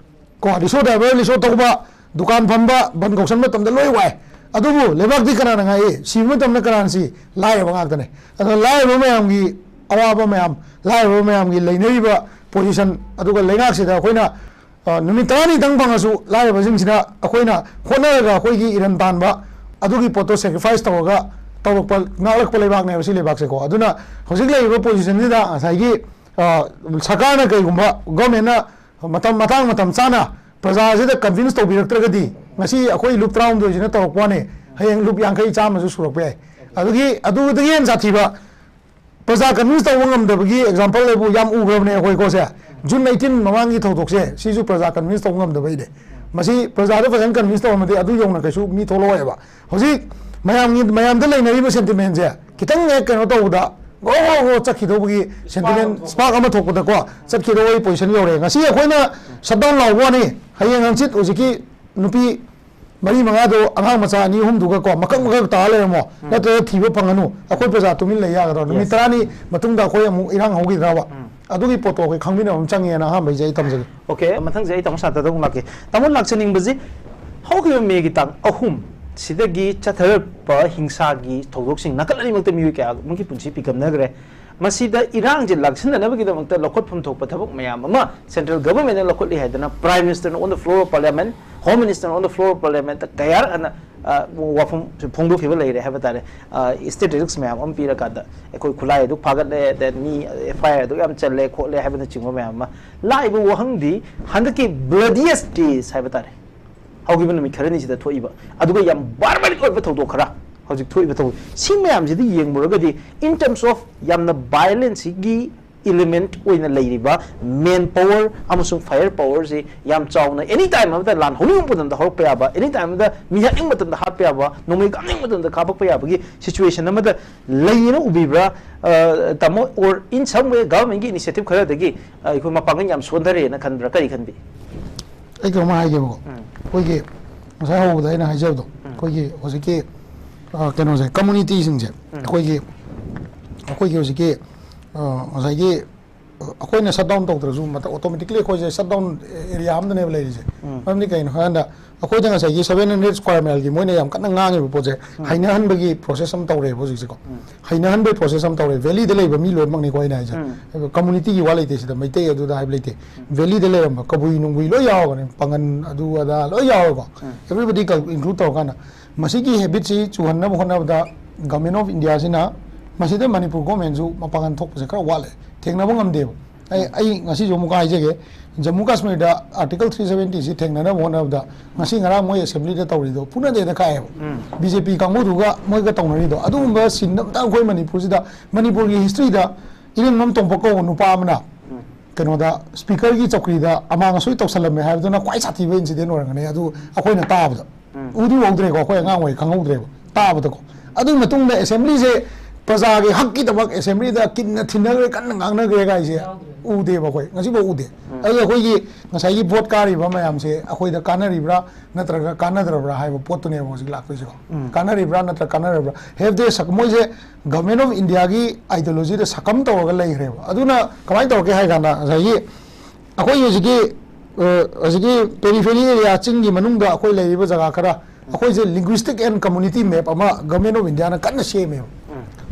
ꯀꯣ, ꯔꯤꯁꯣ ꯗ꯭ꯔꯥꯏꯚꯔ, ꯔꯤꯁꯣ ꯊꯧꯕ, ꯗꯨꯀꯥꯟ ꯐꯝꯕ, ꯕꯟ ꯀꯧꯁꯟꯕ ꯃꯇꯝꯗ ꯂꯣꯏ ꯋꯥꯏ꯫ ꯑꯗꯨꯕꯨ ꯂꯩꯕꯥꯛꯇꯤ ꯀꯅꯥꯅ ꯉꯥꯛꯏ? ꯁꯤꯕ ꯃꯇꯝꯗ ꯀꯅꯥꯅ ꯁꯤ? ꯂꯥꯏꯔꯕ ꯉꯥꯛꯇꯅꯦ꯫ ꯑꯗꯣ ꯂꯥꯏꯔꯕ ꯃꯌꯥꯝꯒꯤ ꯑꯋꯥꯕ ꯃꯌꯥꯝ, ꯂꯥꯏꯔꯕ ꯃꯌꯥꯝꯒꯤ ꯂꯩꯅꯔꯤꯕ ꯄꯣꯖꯤꯁꯟ, ꯑꯗꯨꯒ ꯂꯩꯉꯥꯛꯁꯤꯗ ꯑꯩꯈꯣꯏꯅ, ꯑ, ꯅꯨꯃꯤꯠ ꯇꯔꯥꯅꯤꯇꯪ ꯐꯪꯉꯁꯨ ꯂꯥꯏꯔꯕꯁꯤꯡꯁꯤꯅ ꯑꯩꯈꯣꯏꯅ ꯍꯣꯠꯅꯔꯒ ꯑꯩꯈꯣꯏꯒꯤ ꯏꯔꯟ ꯇꯥꯟꯕ, ꯑꯗꯨꯒꯤ ꯄꯣꯠꯇꯣ ꯁꯦꯀ꯭ꯔꯤꯐꯥꯏꯁ ꯇꯧꯔꯒ ꯇꯧꯔꯛꯄ, ꯉꯥꯛꯂꯛꯄ ꯂꯩꯕꯥꯛꯅꯦꯕ ꯁꯤ ꯂꯩꯕꯥꯛꯁꯦꯀꯣ꯫ ꯑꯗꯨꯅ ꯍꯧꯖꯤꯛ ꯂꯩꯔꯤꯕ ꯄꯣꯖꯤꯁꯟꯁꯤꯗ ꯉꯁꯥꯏꯒꯤ, ꯑ, ꯁꯔꯀꯥꯔꯅ ꯀꯩꯒꯨꯝꯕ, ꯒꯣꯔꯃꯦꯟꯅ ꯃꯇꯝ, ꯃꯇꯥꯡ ꯃꯇꯝ ꯆꯥꯅ ꯄ꯭ꯔꯖꯥꯁꯤꯗ ꯀꯟꯚꯤꯟꯁ ꯇꯧꯕꯤꯔꯛꯇ꯭ꯔꯒꯗꯤ, ꯉꯁꯤ ꯑꯩꯈꯣꯏ ꯂꯨꯞ ꯇꯔꯥꯍꯨꯝꯗꯣꯏꯁꯤꯅ ꯇꯧꯔꯛꯄ ꯋꯥꯅꯤ, ꯍꯌꯦꯡ ꯂꯨꯞ ꯌꯥꯡꯈꯩ, ꯆꯥꯝꯃꯁꯨ ꯁꯨꯔꯛꯄ ꯌꯥꯏ꯫ ꯑꯗꯨꯒꯤ, ꯑꯗꯨꯗꯒꯤ ꯍꯦꯟꯅ ꯁꯥꯊꯤꯕ, ꯄ꯭ꯔꯖꯥ ꯀꯟꯚꯤꯟꯁ ꯇꯧꯕ ꯉꯝꯗꯕꯒꯤ ꯑꯦꯛꯖꯥꯝꯄꯜ ꯑꯩꯕꯨ ꯌꯥꯝ ꯎꯈ꯭ꯔꯕꯅꯦ ꯑꯩꯈꯣꯏꯀꯣ ꯁꯦ꯫ ꯖꯨꯟ ꯑꯩꯠꯇꯤꯟ ꯃꯃꯥꯡꯒꯤ ꯊꯧꯗꯣꯛꯁꯦ, ꯁꯤꯁꯨ ꯄ꯭ꯔꯖꯥ ꯀꯟꯚꯤꯟꯁ ꯇꯧꯕ ꯉꯝꯗꯕꯩꯅꯦ꯫ ꯃꯁꯤ ꯄ꯭ꯔꯖꯥꯗ ꯐꯖꯅ ꯀꯟꯚꯤꯟꯁ ꯇꯧꯔꯝꯃꯗꯤ ꯑꯗꯨ ꯌꯧꯅ ꯀꯩꯁꯨ ꯃꯤ ꯊꯣꯛꯂꯛꯑꯣꯏꯕ꯫ ꯍꯧꯖꯤꯛ ꯃꯌꯥꯝꯒꯤ, ꯃꯌꯥꯝꯗ ꯂꯩꯅꯔꯤꯕ ꯁꯦꯟꯇꯤꯃꯦꯟꯁꯦ ꯈꯤꯇꯪ ꯍꯦꯛ ꯀꯩꯅꯣ ꯇꯧꯕꯗ grow grow grow ꯆꯠꯈꯤꯗꯧꯕꯒꯤ sentiment, spark ꯑꯃ ꯊꯣꯛꯄꯗꯀꯣ ꯆꯠꯈꯤꯗꯧꯕꯒꯤ ꯄꯣꯖꯤꯁꯟ ꯌꯧꯔꯦ꯫ ꯉꯁꯤ ꯑꯩꯈꯣꯏꯅ ꯁꯠ ꯗꯥꯎꯟ ꯂꯥꯎꯕ ꯋꯥꯅꯤ, ꯍꯌꯦꯡ ꯍꯪꯆꯤꯠ ꯍꯧꯖꯤꯛꯀꯤ ꯅꯨꯄꯤ ꯃꯔꯤ ꯃꯉꯥꯗꯣ, ꯑꯉꯥꯡ ꯃꯆꯥ ꯑꯅꯤ ꯑꯍꯨꯝꯗꯨꯒꯀꯣ ꯃꯀꯛ ꯃꯀꯛ ꯇꯥ ꯂꯩꯔꯝꯃꯣ, ꯅꯠꯇ꯭ꯔꯒ ꯊꯤꯕ ꯐꯪꯒꯅꯨ꯫ ꯑꯩꯈꯣꯏ ꯄ꯭ꯔꯖꯥ ꯇꯨꯃꯤꯟ ꯂꯩ ꯌꯥꯒꯗ꯭ꯔꯣ? ꯅꯨꯃꯤꯠ Yes. ꯇꯔꯥꯅꯤ ꯃꯇꯨꯡꯗ ꯑꯩꯈꯣꯏ ꯑꯃꯨꯛ ꯏꯔꯥꯡ ꯍꯧꯈꯤꯗ꯭ꯔꯕ? ꯑꯗꯨꯒꯤ ꯄꯣꯠꯇꯣ ꯑꯩꯈꯣꯏ ꯈꯪꯃꯤꯟꯅꯕ ꯑꯃ ꯆꯪꯉꯦꯅ ꯑꯍꯥꯟꯕꯩꯁꯦ ꯑꯩ ꯊꯝꯖꯒꯦ꯫ ꯑꯣꯀꯦ, ꯃꯊꯪꯁꯦ ꯑꯩ ꯇꯥꯃꯣ ꯁꯥꯟꯇꯗ ꯑꯃꯨꯛ ꯂꯥꯛꯀꯦ꯫ ꯇꯥꯃꯣ, ꯂꯥꯛꯆꯅꯤꯡꯕꯁꯤ ꯍꯧꯈꯤꯕ ꯃꯦꯒꯤ ꯇꯥꯡ ꯑꯍꯨꯝ ꯁꯤꯗꯒꯤ ꯆꯠꯊꯔꯛꯄ ꯍꯤꯡꯁꯥꯒꯤ ꯊꯧꯗꯣꯛꯁꯤꯡ, ꯅꯥꯀꯜ ꯑꯅꯤꯃꯛꯇ ꯃꯤꯑꯣꯏ ꯀꯌꯥ ꯑꯃꯒꯤ ꯄꯨꯟꯁꯤ ꯄꯤꯀꯝꯅꯈ꯭ꯔꯦ꯫ ꯃꯁꯤꯗ ꯏꯔꯥꯡꯁꯦ ꯂꯥꯛꯁꯤꯟꯅꯅꯕꯒꯤꯗꯃꯛꯇ ꯂꯧꯈꯠꯐꯝ ꯊꯣꯛꯄ ꯊꯕꯛ ꯃꯌꯥꯝ ꯑꯃ ꯁꯦꯟꯇ꯭ꯔꯦꯜ ꯒꯚꯔꯟꯃꯦꯟꯠꯅ ꯂꯧꯈꯠꯂꯤ ꯍꯥꯏꯗꯅ Prime Minister on the floor of Parliament, Home Minister on the floor of Parliament ꯀꯌꯥꯔꯛ ꯍꯟꯅ, ꯑ, ꯋꯥꯐꯝ ꯐꯣꯡꯗꯣꯛꯈꯤꯕ ꯂꯩꯔꯦ ꯍꯥꯏꯕ ꯇꯥꯔꯦ꯫ ꯑ, statistics ꯃꯌꯥꯝ ꯑꯃ ꯄꯤꯔꯀꯥꯟꯗ ꯑꯩꯈꯣꯏ ꯈꯨꯠꯂꯥꯏ ꯑꯗꯨ ꯐꯥꯒꯠꯂꯦ, then me F I R ꯑꯗꯨ ꯌꯥꯝ ꯆꯜꯂꯦ ꯈꯣꯠꯂꯦ ꯍꯥꯏꯕꯅꯆꯤꯡꯕ ꯃꯌꯥꯝ ꯑꯃ꯫ ꯂꯥꯛꯏꯕ ꯋꯥꯍꯪꯗꯤ ꯍꯟꯗꯛꯀꯤ bloodiest days ꯍꯥꯏꯕ ꯇꯥꯔꯦ, ꯍꯧꯈꯤꯕ ꯅꯨꯃꯤꯠ ꯈꯔꯅꯤꯁꯤꯗ ꯊꯣꯛꯏꯕ, ꯑꯗꯨꯒ ꯌꯥꯝ barbaric ꯑꯣꯏꯕ ꯊꯧꯗꯣꯛ ꯈꯔ ꯍꯧꯖꯤꯛ ꯊꯣꯛꯏꯕ ꯊꯧꯗꯣꯛ, ꯁꯤ ꯃꯌꯥꯝꯁꯤꯗꯤ ꯌꯦꯡꯂꯨꯔꯒꯗꯤ, in terms of ꯌꯥꯝꯅ violenceꯀꯤ element ꯑꯣꯏꯅ ꯂꯩꯔꯤꯕ man power ꯑꯃꯁꯨꯡ fire powerꯁꯤ ꯌꯥꯝ ꯆꯥꯎꯅ any time ꯑꯃꯗ ꯂꯥꯟ ꯍꯧꯅꯤꯡꯕ ꯃꯇꯝꯗ ꯍꯧꯔꯛꯄ ꯌꯥꯕ, any time ꯑꯃꯗ ꯃꯤ ꯍꯥꯠꯅꯤꯡꯕ ꯃꯇꯝꯗ ꯍꯥꯠꯄ ꯌꯥꯕ, ꯅꯣꯡꯃꯩ ꯀꯥꯞꯅꯤꯡꯕ ꯃꯇꯝꯗ ꯀꯥꯞꯄꯛꯄ ꯌꯥꯕꯒꯤ situation ꯑꯃꯗ ꯂꯩꯌꯦꯅ ꯎꯕꯤꯕ꯭ꯔꯥ, ꯑ, ꯇꯥꯃꯣ? Or in some way governmentꯀꯤ initiative ꯈꯔꯗꯒꯤ, ꯑ, ꯑꯩꯈꯣꯏ ꯃꯄꯥꯡꯒꯜ ꯌꯥꯝ ꯁꯣꯟꯊꯔꯦꯅ ꯈꯟꯕ꯭ꯔꯥ? ꯀꯔꯤ ꯈꯟꯕꯤ? ꯑꯩ ꯀꯩꯅꯣꯝꯃ ꯍꯥꯏꯒꯦꯕꯀꯣ꯫ ꯎꯝ꯫ ꯑꯩꯈꯣꯏꯒꯤ ꯉꯁꯥꯏ ꯍꯧꯕꯗ ꯑꯩꯅ ꯍꯥꯏꯖꯕꯗꯣ, ꯎꯝ꯫ ꯑꯩꯈꯣꯏꯒꯤ ꯍꯧꯖꯤꯛꯀꯤ ꯑ, ꯀꯩꯅꯣꯁꯦ, ꯀꯝꯃꯨꯅꯤꯇꯤꯁꯤꯡꯁꯦ, ꯑꯩꯈꯣꯏꯒꯤ ꯑꯩꯈꯣꯏꯒꯤ ꯍꯧꯖꯤꯛꯀꯤ, ꯑ, ꯉꯁꯥꯏꯒꯤ, ꯑ, ꯑꯩꯈꯣꯏꯅ ꯁꯠ ꯗꯥꯎꯟ ꯇꯧꯗ꯭ꯔꯁꯨ, ꯃꯇꯝ ꯑꯣꯇꯣꯃꯦꯇꯤꯛꯂꯤ ꯑꯩꯈꯣꯏꯁꯦ ꯁꯠ ꯗꯥꯎꯟ ꯑꯦꯔꯤꯌꯥ ꯑꯃꯗꯅꯦꯕ ꯂꯩꯔꯤꯁꯦ꯫ ꯃꯔꯝꯗꯤ ꯀꯩꯅꯣ ꯍꯥꯏꯀꯥꯟꯗ, ꯑꯩꯈꯣꯏꯗ ꯉꯁꯥꯏꯒꯤ seven hundred square mile ꯒꯤ ꯃꯣꯏꯅ ꯌꯥꯝ ꯀꯟꯅ ꯉꯥꯡꯉꯤꯕ ꯄꯣꯠꯁꯦ, ꯍꯩꯅꯍꯟꯕꯒꯤ ꯄ꯭ꯔꯣꯁꯦꯁ ꯑꯃ ꯇꯧꯔꯦꯕ ꯍꯧꯖꯤꯛꯁꯦꯀꯣ꯫ ꯍꯩꯅꯍꯟꯕꯒꯤ ꯄ꯭ꯔꯣꯁꯦꯁ ꯑꯃ ꯇꯧꯔꯦ꯫ ꯚꯦꯂꯤꯗ ꯂꯩꯕ ꯃꯤ ꯂꯣꯏꯅꯃꯛꯅꯤꯀꯣ ꯑꯩꯅ ꯍꯥꯏꯁꯦ꯫ ꯀꯝꯃꯨꯅꯤꯇꯤꯒꯤ ꯋꯥ ꯂꯩꯇꯦ ꯁꯤꯗ, ꯃꯩꯇꯩ ꯑꯗꯨꯗ ꯍꯥꯏꯕ ꯂꯩꯇꯦ꯫ ꯚꯦꯂꯤꯗ ꯂꯩꯔꯝꯕ ꯀꯕꯨꯏ ꯅꯨꯡꯕꯨꯏ ꯂꯣꯏ ꯌꯥꯎꯔꯒꯅꯤ, ꯄꯥꯉꯟ ꯑꯗꯨ ꯑꯗꯥ ꯂꯣꯏ ꯌꯥꯎꯔꯦꯀꯣ꯫ Everybody include ꯇꯧꯔꯀꯥꯟꯗ, ꯃꯁꯤꯒꯤ ꯍꯦꯕꯤꯠꯁꯤ ꯆꯨꯍꯟꯅꯕ ꯍꯣꯠꯅꯕꯗ Government of India ꯁꯤꯅ, ꯃꯁꯤꯗ ꯃꯅꯤꯄꯨꯔ ꯒꯣꯔꯃꯦꯟꯁꯨ ꯃꯄꯥꯡꯒꯜ ꯊꯣꯛꯄꯁꯦ ꯈꯔ ꯋꯥꯠꯂꯦ, ꯊꯦꯡꯅꯕ ꯉꯝꯗꯦꯕ꯫ ꯑꯩ, ꯑꯩ ꯉꯁꯤꯁꯨ ꯑꯃꯨꯛꯀ ꯍꯥꯏꯖꯒꯦ, ꯖꯝꯃꯨ ꯀꯥꯁꯃꯤꯔꯗ Article three seventy ꯁꯤ ꯊꯦꯡꯅꯅꯕ ꯍꯣꯠꯅꯕꯗ ꯉꯁꯤ ꯉꯔꯥꯡ ꯃꯣꯏ ꯑꯦꯁꯦꯝꯕ꯭ꯂꯤꯗ ꯇꯧꯔꯤꯗꯣ ꯄꯨꯅꯗꯦꯗ ꯀꯥꯏꯌꯦꯕ꯫ ꯕꯤ ꯖꯦ ꯄꯤ ꯀꯥꯡꯕꯨꯗꯨꯒ ꯃꯣꯏꯒ ꯇꯧꯅꯔꯤꯗꯣ, ꯑꯗꯨꯒꯨꯝꯕ ꯁꯤꯟ ꯑꯝꯇ ꯑꯩꯈꯣꯏ ꯃꯅꯤꯄꯨꯔꯁꯤꯗ, ꯃꯅꯤꯄꯨꯔꯒꯤ ꯍꯤꯁꯇ꯭ꯔꯤꯗ ꯏꯔꯦꯡꯕꯝ ꯇꯣꯝꯕ ꯀꯧꯕ ꯅꯨꯄꯥ ꯑꯃꯅ ꯀꯩꯅꯣꯗ, ꯁ꯭ꯄꯤꯀꯔꯒꯤ ꯆꯧꯀ꯭ꯔꯤꯗ ꯑꯃꯥꯡ ꯑꯁꯣꯏ ꯇꯧꯁꯜꯂꯝꯃꯦ ꯍꯥꯏꯕꯗꯨꯅ ꯈ꯭ꯋꯥꯏ ꯁꯥꯊꯤꯕ ꯏꯟꯁꯤꯗꯦꯟ ꯑꯣꯏꯔꯝꯒꯅꯤ꯫ ꯑꯗꯨ ꯑꯩꯈꯣꯏꯅ ꯇꯥꯕꯗ, ꯎꯗꯤ ꯎꯍꯧꯗ꯭ꯔꯦꯀꯣ, ꯑꯩꯈꯣꯏ ꯑꯉꯥꯡ ꯑꯣꯏꯔꯤ ꯈꯪꯍꯧꯗ꯭ꯔꯦꯕ, ꯇꯥꯕꯗꯀꯣ꯫ ꯑꯗꯨꯒꯤ ꯃꯇꯨꯡꯗ ꯑꯦꯁꯦꯝꯕ꯭ꯂꯤꯁꯦ ꯄ꯭ꯔꯖꯥꯒꯤ ꯍꯛꯀꯤꯗꯃꯛ ꯑꯦꯁꯦꯝꯕ꯭ꯂꯤꯗ ꯀꯤꯟꯅ ꯊꯤꯟꯅꯈ꯭ꯔꯦ, ꯀꯟꯅ ꯉꯥꯡꯅꯈ꯭ꯔꯦ ꯀꯥꯏꯁꯦ ꯎꯗꯦꯕ ꯑꯩꯈꯣꯏ, ꯉꯁꯤꯐꯥꯎ ꯎꯗꯦ꯫ ꯑꯗꯨ ꯑꯩꯈꯣꯏꯒꯤ ꯉꯁꯥꯏꯒꯤ ꯚꯣꯠ ꯀꯥꯔꯤꯕ ꯃꯌꯥꯝꯁꯦ ꯑꯩꯈꯣꯏꯗ ꯀꯥꯟꯅꯔꯤꯕ꯭ꯔꯥ ꯅꯠꯇ꯭ꯔꯒ ꯀꯥꯟꯅꯗ꯭ꯔꯕ꯭ꯔꯥ ꯍꯥꯏꯕ ꯄꯣꯠꯇꯨꯅꯦꯕ ꯍꯧꯖꯤꯛ ꯂꯥꯛꯇꯣꯏꯁꯦꯀꯣ꯫ ꯀꯥꯟꯅꯔꯤꯕ꯭ꯔꯥ ꯅꯠꯇ꯭ꯔꯒ ꯀꯥꯟꯅꯔꯕ꯭ꯔꯥ? ꯍꯦꯞ ꯗꯦ ꯁꯛ-, ꯃꯣꯏꯁꯦ Government of India ꯒꯤ ideology ꯗ ꯁꯛꯀꯝ ꯇꯧꯔꯒ ꯂꯩꯈ꯭ꯔꯦꯕ꯫ ꯑꯗꯨꯅ ꯀꯃꯥꯏꯅ ꯇꯧꯔꯛꯀꯦ ꯍꯥꯏ ꯀꯥꯟꯗ, ꯉꯁꯥꯏꯒꯤ ꯑꯩꯈꯣꯏ ꯍꯧꯖꯤꯛꯀꯤ, ꯑ, ꯍꯧꯖꯤꯛꯀꯤ periphery area, ꯆꯤꯡꯒꯤ ꯃꯅꯨꯡꯗ ꯑꯩꯈꯣꯏ ꯂꯩꯔꯤꯕ ꯖꯒꯥ ꯈꯔ, ꯑꯩꯈꯣꯏꯁꯦ linguistic and community map ꯑꯃ Government of India ꯅ ꯀꯟꯅ ꯁꯦꯝꯃꯦꯕ꯫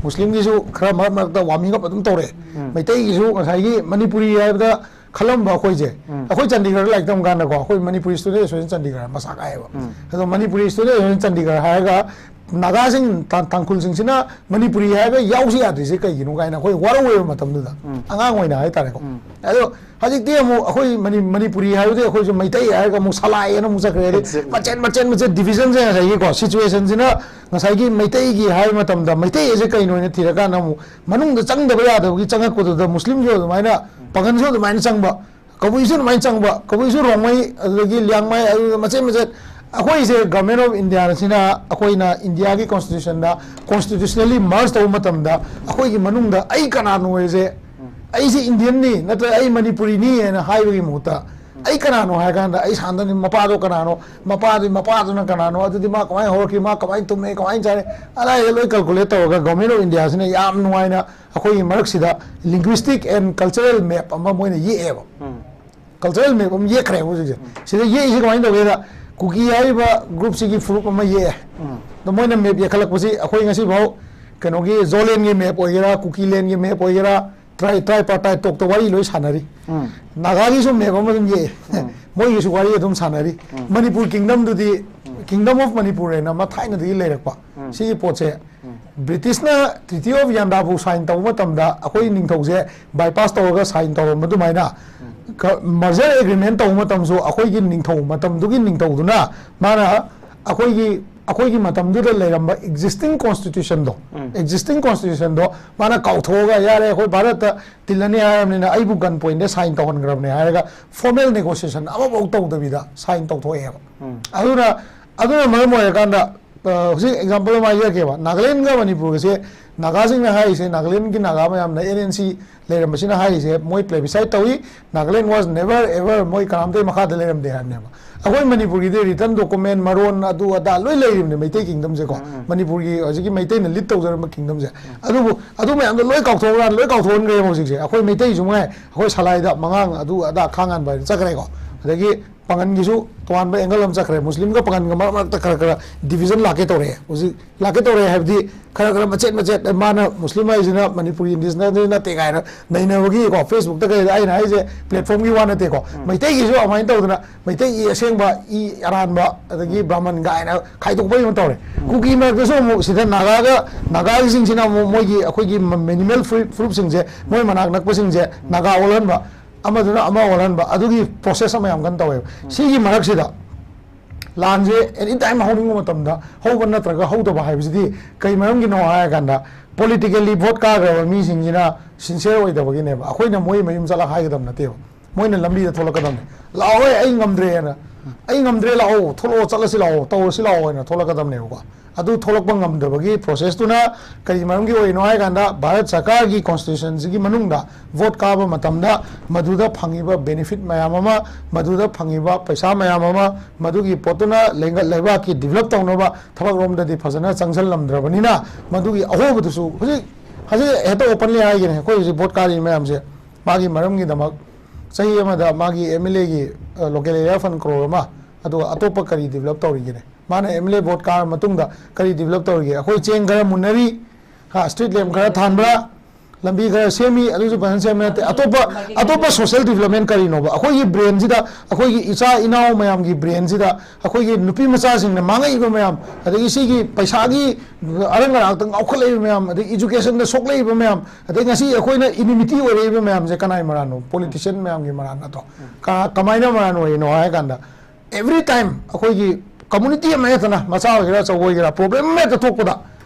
ꯃꯨꯁꯂꯤꯝꯒꯤꯁꯨ ꯈꯔ ꯃꯔꯛ ꯃꯔꯛꯇ warming up ꯑꯗꯨꯝ ꯇꯧꯔꯛꯑꯦ꯫ ꯃꯩꯇꯩꯒꯤꯁꯨ ꯉꯁꯥꯏꯒꯤ ꯃꯅꯤꯄꯨꯔꯤ ꯍꯥꯏꯕꯗ ꯈꯜꯂꯝꯕ ꯑꯩꯈꯣꯏꯁꯦ, ꯑꯩꯈꯣꯏ ꯆꯥꯟꯗꯤꯒꯔꯗ ꯂꯥꯏꯔꯤꯛ ꯇꯝ ꯀꯥꯟꯗꯀꯣ, ꯑꯩꯈꯣꯏ ꯃꯅꯤꯄꯨꯔꯤ Student Association ꯆꯥꯟꯗꯤꯒꯔ ꯃꯁꯥ ꯀꯥꯏꯌꯦꯕ꯫ ꯑꯗꯣ ꯃꯅꯤꯄꯨꯔꯤ Student Association ꯆꯥꯟꯗꯤꯒꯔ ꯍꯥꯏꯔꯒ ꯅꯥꯒꯥꯁꯤꯡ, ꯇꯥ-, ꯇꯥꯡꯈꯨꯜꯁꯤꯡꯁꯤꯅ ꯃꯅꯤꯄꯨꯔꯤ ꯍꯥꯏꯕ ꯌꯥꯎꯁꯤ ꯌꯥꯗ꯭ꯔꯤꯁꯦ ꯀꯩꯒꯤꯅꯣ ꯀꯥꯏꯅ ꯑꯩꯈꯣꯏ ꯋꯥꯔꯧꯋꯦꯕ ꯃꯇꯝꯗꯨꯗ, ꯑꯉꯥꯡ ꯑꯣꯏꯅ ꯍꯥꯏꯇꯥꯔꯦꯀꯣ꯫ ꯑꯗꯣ ꯍꯧꯖꯤꯛꯇꯤ ꯑꯃꯨꯛ ꯑꯩꯈꯣꯏ ꯃꯅꯤ-, ꯃꯅꯤꯄꯨꯔꯤ ꯍꯥꯏꯕꯗꯤ ꯑꯩꯈꯣꯏꯁꯨ ꯃꯩꯇꯩ ꯍꯥꯏꯔꯒ ꯑꯃꯨꯛ ꯁꯂꯥꯏ ꯍꯥꯏꯅ ꯑꯃꯨꯛ ꯆꯠꯈ꯭ꯔꯦ꯫ ꯑꯗꯩ Exactly. ꯃꯆꯦꯠ, ꯃꯆꯦꯠ, ꯃꯆꯦꯠ division ꯁꯦ ꯉꯁꯥꯏꯒꯤꯀꯣ, situation ꯁꯤꯅ ꯉꯁꯥꯏꯒꯤ ꯃꯩꯇꯩꯒꯤ ꯍꯥꯏꯕ ꯃꯇꯝꯗ ꯃꯩꯇꯩ ꯍꯥꯏꯁꯦ ꯀꯩꯅꯣ ꯍꯥꯏꯅ ꯊꯤꯔꯀꯥꯟꯗ ꯑꯃꯨꯛ ꯃꯅꯨꯡꯗ ꯆꯪꯗꯕ ꯌꯥꯗꯕꯒꯤ ꯆꯪꯉꯛꯄꯗꯨꯗ ꯃꯨꯁꯂꯤꯝꯁꯨ ꯑꯗꯨꯃꯥꯏꯅ, ꯄꯥꯉꯟꯁꯨ ꯑꯗꯨꯃꯥꯏꯅ ꯆꯪꯕ, ꯀꯕꯨꯏꯁꯨ ꯑꯗꯨꯃꯥꯏꯅ ꯆꯪꯕ, ꯀꯕꯨꯏꯁꯨ ꯔꯣꯡꯃꯩ, ꯑꯗꯨꯗꯒꯤ ꯂꯤꯌꯥꯡꯃꯩ, ꯑꯗꯨꯗ ꯃꯆꯦꯠ ꯃꯆꯦꯠ꯫ ꯑꯩꯈꯣꯏꯁꯦ Government of India ꯁꯤꯅ ꯑꯩꯈꯣꯏꯅ ꯏꯟꯗꯤꯌꯥꯒꯤ constitution ꯗ constitutionally merge ꯇꯧꯕ ꯃꯇꯝꯗ ꯑꯩꯈꯣꯏꯒꯤ ꯃꯅꯨꯡꯗ ꯑꯩ ꯀꯅꯥꯅꯣ ꯍꯥꯏꯁꯦ, ꯑꯩꯁꯦ Indian ꯅꯤ ꯅꯠꯇ꯭ꯔꯒ ꯑꯩ ꯃꯅꯤꯄꯨꯔꯤꯅꯤ ꯍꯥꯏꯅ ꯍꯥꯏꯕꯒꯤ ꯃꯍꯨꯠꯇ ꯑꯩ ꯀꯅꯥꯅꯣ ꯍꯥꯏ ꯀꯥꯟꯗ ꯑꯩ ꯁꯥꯟꯗꯅꯤ, ꯃꯄꯥꯗꯣ ꯀꯅꯥꯅꯣ, ꯃꯄꯥꯗꯨꯒꯤ ꯃꯄꯥꯗꯨꯅ ꯀꯅꯥꯅꯣ, ꯑꯗꯨꯗꯤ ꯃꯥ ꯀꯃꯥꯏꯅ ꯍꯧꯔꯛꯈꯤ, ꯃꯥ ꯀꯃꯥꯏꯅ ꯇꯨꯝꯃꯦ, ꯀꯃꯥꯏꯅ ꯆꯥꯔꯦ, ꯑꯗꯥꯏꯗ ꯂꯣꯏ ꯀꯥꯜꯀꯨꯂꯦꯠ ꯇꯧꯔꯒ Government of Indiaꯁꯤꯅ ꯌꯥꯝ ꯅꯨꯡꯉꯥꯏꯅ ꯑꯩꯈꯣꯏꯒꯤ ꯃꯔꯛꯁꯤꯗ linguistic and cultural map ꯑꯃ ꯃꯣꯏꯅ ꯌꯦꯛꯑꯦꯕ꯫ Cultural map ꯑꯃ ꯌꯦꯛꯈ꯭ꯔꯦꯕ ꯍꯧꯖꯤꯛꯁꯦ꯫ ꯁꯤꯗ ꯌꯦꯛꯏꯁꯦ ꯀꯃꯥꯏꯅ ꯇꯧꯒꯦꯗ, ꯀꯨꯀꯤ ꯍꯥꯏꯔꯤꯕ groupꯁꯤꯒꯤ ꯐꯨꯔꯨꯞ ꯑꯃ ꯌꯦꯛꯑꯦ꯫ ꯑꯗꯣ ꯃꯣꯏꯅ map ꯌꯦꯛꯈꯠꯂꯛꯄꯁꯤ ꯑꯩꯈꯣꯏ ꯉꯁꯤꯐꯥꯎ ꯀꯩꯅꯣꯒꯤ ꯖꯣꯂꯦꯟꯒꯤ map ꯑꯣꯏꯒꯦꯔꯥ, ꯀꯨꯀꯤꯂꯦꯟꯒꯤ map ꯑꯣꯏꯒꯦꯔꯥ, ꯇ꯭ꯔꯥꯏ ꯇ꯭ꯔꯥꯏ ꯄꯥꯔꯇꯥꯏ ꯇꯣꯛꯇ ꯋꯥꯔꯤ ꯂꯣꯏ ꯁꯥꯟꯅꯔꯤ꯫ ꯅꯥꯒꯥꯒꯤꯁꯨ map ꯑꯃ ꯑꯗꯨꯝ ꯌꯦꯛꯑꯦ꯫ ꯃꯣꯏꯒꯤꯁꯨ ꯋꯥꯔꯤ ꯑꯗꯨꯝ ꯁꯥꯟꯅꯔꯤ꯫ ꯃꯅꯤꯄꯨꯔ kingdomꯗꯨꯗꯤ Kingdom of Manipur ꯍꯥꯏꯅ ꯑꯃ ꯊꯥꯏꯅꯗꯒꯤ ꯂꯩꯔꯛꯄ ꯁꯤꯒꯤ ꯄꯣꯠꯁꯦ꯫ Britishꯅ Treaty of Yandabu sign ꯇꯧꯕ ꯃꯇꯝꯗ ꯑꯩꯈꯣꯏ ꯅꯤꯡꯊꯧꯁꯦ bypass ꯇꯧꯔꯒ sign ꯇꯧꯔꯝꯕ ꯑꯗꯨꯃꯥꯏꯅ, merger agreement ꯇꯧꯕ ꯃꯇꯝꯁꯨ ꯑꯩꯈꯣꯏꯒꯤ ꯅꯤꯡꯊꯧ, ꯃꯇꯝꯗꯨꯒꯤ ꯅꯤꯡꯊꯧꯗꯨꯅ ꯃꯥꯅ ꯑꯩꯈꯣꯏꯒꯤ, ꯑꯩꯈꯣꯏꯒꯤ ꯃꯇꯝꯗꯨꯗ ꯂꯩꯔꯝꯕ existing constitutionꯗꯣ, existing constitutionꯗꯣ ꯃꯥꯅ ꯀꯥꯎꯊꯣꯛꯑꯒ, "ꯌꯥꯔꯦ, ꯑꯩꯈꯣꯏ ꯚꯥꯔꯠꯇ ꯇꯤꯜꯂꯅꯤ ꯍꯥꯏꯔꯕꯅꯤꯅ ꯑꯩꯕꯨ gun pointꯗ sign ꯇꯧꯍꯟꯈ꯭ꯔꯕꯅꯦ" ꯍꯥꯏꯔꯒ formal negotiation ꯑꯃꯐꯥꯎ ꯇꯧꯗꯕꯤꯗ sign ꯇꯧꯊꯣꯛꯑꯦꯕ꯫ ꯑꯗꯨꯅ, ꯑꯗꯨꯅ ꯃꯔꯝ ꯑꯣꯏꯔꯀꯥꯟꯗ, ꯑ, ꯍꯧꯖꯤꯛ example ꯑꯃ ꯍꯥꯏꯖꯔꯛꯀꯦꯕ, ꯅꯥꯒꯥꯂꯦꯟꯒ ꯃꯅꯤꯄꯨꯔꯒꯁꯦ, ꯅꯥꯒꯥꯁꯤꯡꯅ ꯍꯥꯏꯔꯤꯁꯦ, ꯅꯥꯒꯥꯂꯦꯟꯒꯤ ꯅꯥꯒꯥ ꯃꯌꯥꯝꯅ NNC ꯂꯩꯔꯝꯕꯁꯤꯅ ꯍꯥꯏꯔꯤꯁꯦ, ꯃꯣꯏ plebiscite ꯇꯧꯏ, Nagaland was never ever ꯃꯣꯏ ꯀꯅꯥꯝꯇꯒꯤ ꯃꯈꯥꯗ ꯂꯩꯔꯝꯗꯦ ꯍꯥꯏꯕꯅꯦꯕ꯫ ꯑꯩꯈꯣꯏ ꯃꯅꯤꯄꯨꯔꯒꯤꯗꯤ written document, ꯃꯔꯣꯟ, ꯑꯗꯨ ꯑꯗꯥ ꯂꯣꯏ ꯂꯩꯔꯤꯕꯅꯦ, ꯃꯩꯇꯩ kingdomꯁꯦꯀꯣ꯫ ꯃꯅꯤꯄꯨꯔꯒꯤ ꯍꯧꯖꯤꯛꯀꯤ ꯃꯩꯇꯩꯅ lead ꯇꯧꯖꯔꯝꯕ kingdomꯁꯦ꯫ ꯑꯗꯨꯕꯨ ꯑꯗꯨ ꯃꯌꯥꯝꯗꯣ ꯂꯣꯏ ꯀꯥꯎꯊꯣꯛꯑꯀꯥꯟꯗ, ꯂꯣꯏ ꯀꯥꯎꯊꯣꯛꯍꯟꯈ꯭ꯔꯦꯕ ꯍꯧꯖꯤꯛꯁꯦ꯫ ꯑꯩꯈꯣꯏ ꯃꯩꯇꯩꯁꯨ ꯉꯥꯏ, ꯑꯩꯈꯣꯏ ꯁꯂꯥꯏꯗ ꯃꯉꯥꯡ ꯑꯗꯨ ꯑꯗꯥ ꯈꯥꯡꯉꯥꯟꯕ ꯍꯥꯏꯅ ꯆꯠꯈ꯭ꯔꯦꯀꯣ꯫ ꯑꯗꯒꯤ ꯄꯥꯉꯟꯒꯤꯁꯨ ꯇꯣꯉꯥꯟꯕ angle ꯑꯃ ꯆꯠꯈ꯭ꯔꯦ꯫ ꯃꯨꯁꯂꯤꯝꯒ ꯄꯥꯉꯟꯒ ꯃꯔꯛ ꯃꯔꯛꯇ ꯈꯔ ꯈꯔ division ꯂꯥꯛꯀꯦ ꯇꯧꯔꯛꯑꯦ꯫ ꯍꯧꯖꯤꯛ ꯂꯥꯛꯀꯦ ꯇꯧꯔꯛꯑꯦ ꯍꯥꯏꯕꯗꯤ ꯈꯔ ꯈꯔ ꯃꯆꯦꯠ ꯃꯆꯦꯠ, ꯃꯥꯅ ꯃꯨꯁꯂꯤꯝ ꯍꯥꯏꯁꯤꯅ ꯃꯅꯤꯄꯨꯔꯒꯤ indigenous ꯅꯠꯇꯦ ꯀꯥꯏꯅ ꯅꯩꯅꯕꯒꯤꯀꯣ, Facebookꯇ ꯀꯩꯗ ꯑꯩꯅ ꯍꯥꯏꯁꯦ platformꯒꯤ ꯋꯥ ꯅꯠꯇꯦꯀꯣ꯫ ꯃꯩꯇꯩꯒꯤꯁꯨ ꯑꯗꯨꯃꯥꯏꯅ ꯇꯧꯗꯅ ꯃꯩꯇꯩꯒꯤ ꯑꯁꯦꯡꯕ ꯏ ꯑꯔꯥꯟꯕ ꯑꯗꯒꯤ ꯕ꯭ꯔꯥꯍꯃꯟ ꯀꯥꯏꯅ ꯈꯥꯏꯗꯣꯛꯄꯒꯤ ꯑꯃ ꯇꯧꯔꯦ꯫ ꯀꯨꯀꯤ ꯃꯔꯛꯇꯁꯨ ꯑꯃꯨꯛ ꯁꯤꯗ ꯅꯥꯒꯥꯒ, ꯅꯥꯒꯥꯒꯤꯁꯤꯡꯁꯤꯅ ꯑꯃꯨꯛ ꯃꯣꯏꯒꯤ ꯑꯩꯈꯣꯏꯒꯤ minimal ꯐꯨꯔꯨꯞ, ꯐꯨꯔꯨꯞꯁꯤꯡꯁꯦ, ꯃꯣꯏ ꯃꯅꯥꯛ ꯅꯛꯄꯁꯤꯡꯁꯦ ꯅꯥꯒꯥ ꯑꯣꯜꯍꯟꯕ, ꯑꯃꯗꯨꯅ ꯑꯃ ꯑꯣꯜꯍꯟꯕ, ꯑꯗꯨꯒꯤ process ꯑꯃ ꯌꯥꯝ ꯀꯟꯅ ꯇꯧꯋꯦꯕ꯫ ꯁꯤꯒꯤ ꯃꯔꯛꯁꯤꯗ ꯂꯥꯟꯁꯦ any time ꯍꯧꯅꯤꯡꯕ ꯃꯇꯝꯗ ꯍꯧꯕ ꯅꯠꯇ꯭ꯔꯒ ꯍꯧꯗꯕ ꯍꯥꯏꯕꯁꯤꯗꯤ ꯀꯩ ꯃꯔꯝꯒꯤꯅꯣ ꯍꯥꯏꯔ ꯀꯥꯟꯗ, politically vote ꯀꯥꯈ꯭ꯔꯕ ꯃꯤꯁꯤꯡꯁꯤꯅ sincere ꯑꯣꯏꯗꯕꯒꯤꯅꯦꯕ꯫ ꯑꯩꯈꯣꯏꯅ ꯃꯣꯏ ꯃꯌꯨꯝ ꯆꯠꯂꯒ ꯍꯥꯏꯒꯗꯕ ꯅꯠꯇꯦꯕ, ꯃꯣꯏꯅ ꯂꯝꯕꯤꯗ ꯊꯣꯛꯂꯛꯀꯗꯕꯅꯦ, "ꯂꯥꯛꯑꯣꯍꯦ, ꯑꯩ ꯉꯝꯗ꯭ꯔꯦꯅ"꯫ ꯑꯩ ꯉꯝꯗ꯭ꯔꯦ, ꯂꯥꯛꯑꯣ, ꯊꯣꯛꯂꯛꯑꯣ, ꯆꯠꯂꯁꯤ ꯂꯥꯛꯑꯣ, ꯇꯧꯔꯁꯤ ꯂꯥꯛꯑꯣ ꯍꯥꯏꯅ ꯊꯣꯛꯂꯛꯀꯗꯕꯅꯦꯕꯀꯣ꯫ ꯑꯗꯨ ꯊꯣꯛꯂꯛꯄ ꯉꯝꯗꯕꯒꯤ ꯄ꯭ꯔꯣꯁꯦꯁꯇꯨꯅ ꯀꯔꯤ ꯃꯔꯝꯒꯤ ꯑꯣꯏꯔꯤꯅꯣ ꯍꯥꯏ ꯀꯥꯟꯗ, ꯚꯥꯔꯠ ꯁꯔꯀꯥꯔꯒꯤ ꯀꯣꯟꯁꯇꯤꯇ꯭ꯌꯨꯁꯟꯁꯤꯒꯤ ꯃꯅꯨꯡꯗ ꯚꯣꯠ ꯀꯥꯕ ꯃꯇꯝꯗ ꯃꯗꯨꯗ ꯐꯪꯉꯤꯕ ꯕꯦꯅꯤꯐꯤꯠ ꯃꯌꯥꯝ ꯑꯃ, ꯃꯗꯨꯗ ꯐꯪꯉꯤꯕ ꯄꯩꯁꯥ ꯃꯌꯥꯝ ꯑꯃ, ꯃꯗꯨꯒꯤ ꯄꯣꯠꯇꯨꯅ ꯂꯩꯉ-, ꯂꯩꯕꯥꯛꯀꯤ ꯗꯤꯕꯂꯞ ꯇꯧꯅꯕ ꯊꯕꯛꯔꯣꯝꯗꯗꯤ ꯐꯖꯅ ꯆꯪꯁꯤꯜꯂꯝꯗ꯭ꯔꯕꯅꯤꯅ, ꯃꯗꯨꯒꯤ ꯑꯍꯣꯕꯗꯨꯁꯨ ꯍꯧꯖꯤꯛ, ꯍꯧꯖꯤꯛ ꯍꯦꯛꯇ ꯑꯣꯄꯟꯂꯤ ꯍꯥꯏꯒꯦꯅꯦ, ꯑꯩꯈꯣꯏ ꯍꯧꯖꯤꯛ ꯚꯣꯠ ꯀꯥꯔꯤ ꯃꯌꯥꯝꯁꯦ, ꯃꯥꯒꯤ ꯃꯔꯝꯒꯤꯗꯃꯛ ꯆꯍꯤ ꯑꯃꯗ ꯃꯥꯒꯤ ꯑꯦꯝ ꯑꯦꯜ ꯑꯦꯒꯤ ꯂꯣꯀꯦꯜ ꯑꯦꯔꯤꯌꯥ ꯐꯟ ꯀ꯭ꯔꯣꯔ ꯑꯃ, ꯑꯗꯨꯒ ꯑꯇꯣꯞꯄ ꯀꯔꯤ ꯗꯤꯕꯂꯞ ꯇꯧꯔꯤꯒꯦꯅꯦ? ꯃꯥꯅ M L A vote car ꯃꯇꯨꯡꯗ ꯀꯔꯤ ꯗꯤꯕꯂꯞ ꯇꯧꯔꯤꯒꯦ? ꯑꯩꯈꯣꯏ ꯆꯦꯡ ꯈꯔ ꯃꯨꯟꯅꯔꯤ, ꯍꯥ, ꯁ꯭ꯇ꯭ꯔꯤꯠ ꯂꯦꯝꯞ ꯈꯔ ꯊꯥꯟꯕ꯭ꯔꯥ, ꯂꯝꯕꯤ ꯈꯔ ꯁꯦꯝꯃꯤ, ꯑꯗꯨꯁꯨ ꯐꯖꯅ ꯁꯦꯝꯕ ꯅꯠꯇꯦ꯫ ꯑꯇꯣꯞꯄ, ꯑꯇꯣꯞꯄ ꯁꯣꯁꯤꯌꯦꯜ ꯗꯤꯕꯂꯞꯃꯦꯟ ꯀꯔꯤꯅꯣꯕ? ꯑꯩꯈꯣꯏꯒꯤ ꯕ꯭ꯔꯦꯟꯁꯤꯗ, ꯑꯩꯈꯣꯏꯒꯤ ꯏꯆꯥ ꯏꯅꯥꯎ ꯃꯌꯥꯝꯒꯤ ꯕ꯭ꯔꯦꯟꯁꯤꯗ, ꯑꯩꯈꯣꯏꯒꯤ ꯅꯨꯄꯤ ꯃꯆꯥꯁꯤꯡꯅ ꯃꯥꯡꯉꯛꯏꯕ ꯃꯌꯥꯝ, ꯑꯗꯒꯤ ꯁꯤꯒꯤ ꯄꯩꯁꯥꯒꯤ ꯑꯔꯪ ꯑꯔꯥꯛꯇ ꯉꯥꯎꯈꯠꯂꯛꯏꯕ ꯃꯌꯥꯝ, ꯑꯗꯩ ꯏꯖꯨꯀꯦꯁꯟꯗ ꯁꯣꯛꯂꯛꯏꯕ ꯃꯌꯥꯝ, ꯑꯗꯩ ꯉꯁꯤ ꯑꯩꯈꯣꯏꯅ ꯏꯅꯤꯃꯤꯇꯤ ꯑꯣꯏꯔꯛꯏꯕ ꯃꯌꯥꯝꯁꯦ ꯀꯅꯥꯏ ꯃꯔꯥꯟꯅꯣ? ꯄꯣꯂꯤꯇꯤꯁꯤꯌꯟ ꯃꯌꯥꯝꯒꯤ ꯃꯔꯥꯟ ꯅꯠꯇ꯭ꯔꯣ? ꯀ-, ꯀꯃꯥꯏꯅ ꯃꯔꯥꯟ ꯑꯣꯏꯔꯤꯅꯣ ꯍꯥꯏ ꯀꯥꯟꯗ, ꯑꯦꯕ꯭ꯔꯤ ꯇꯥꯏꯝ ꯑꯩꯈꯣꯏꯒꯤ ꯀꯝꯃꯨꯅꯤꯇꯤ ꯑꯃ ꯍꯦꯛꯇꯅ, ꯃꯆꯥ ꯑꯣꯏꯒꯦꯔꯥ ꯑꯆꯧꯕ ꯑꯣꯏꯒꯦꯔꯥ, ꯄ꯭ꯔꯣꯕ꯭ꯂꯦꯝ ꯑꯃ ꯍꯦꯛꯇ ꯊꯣꯛꯄꯗ,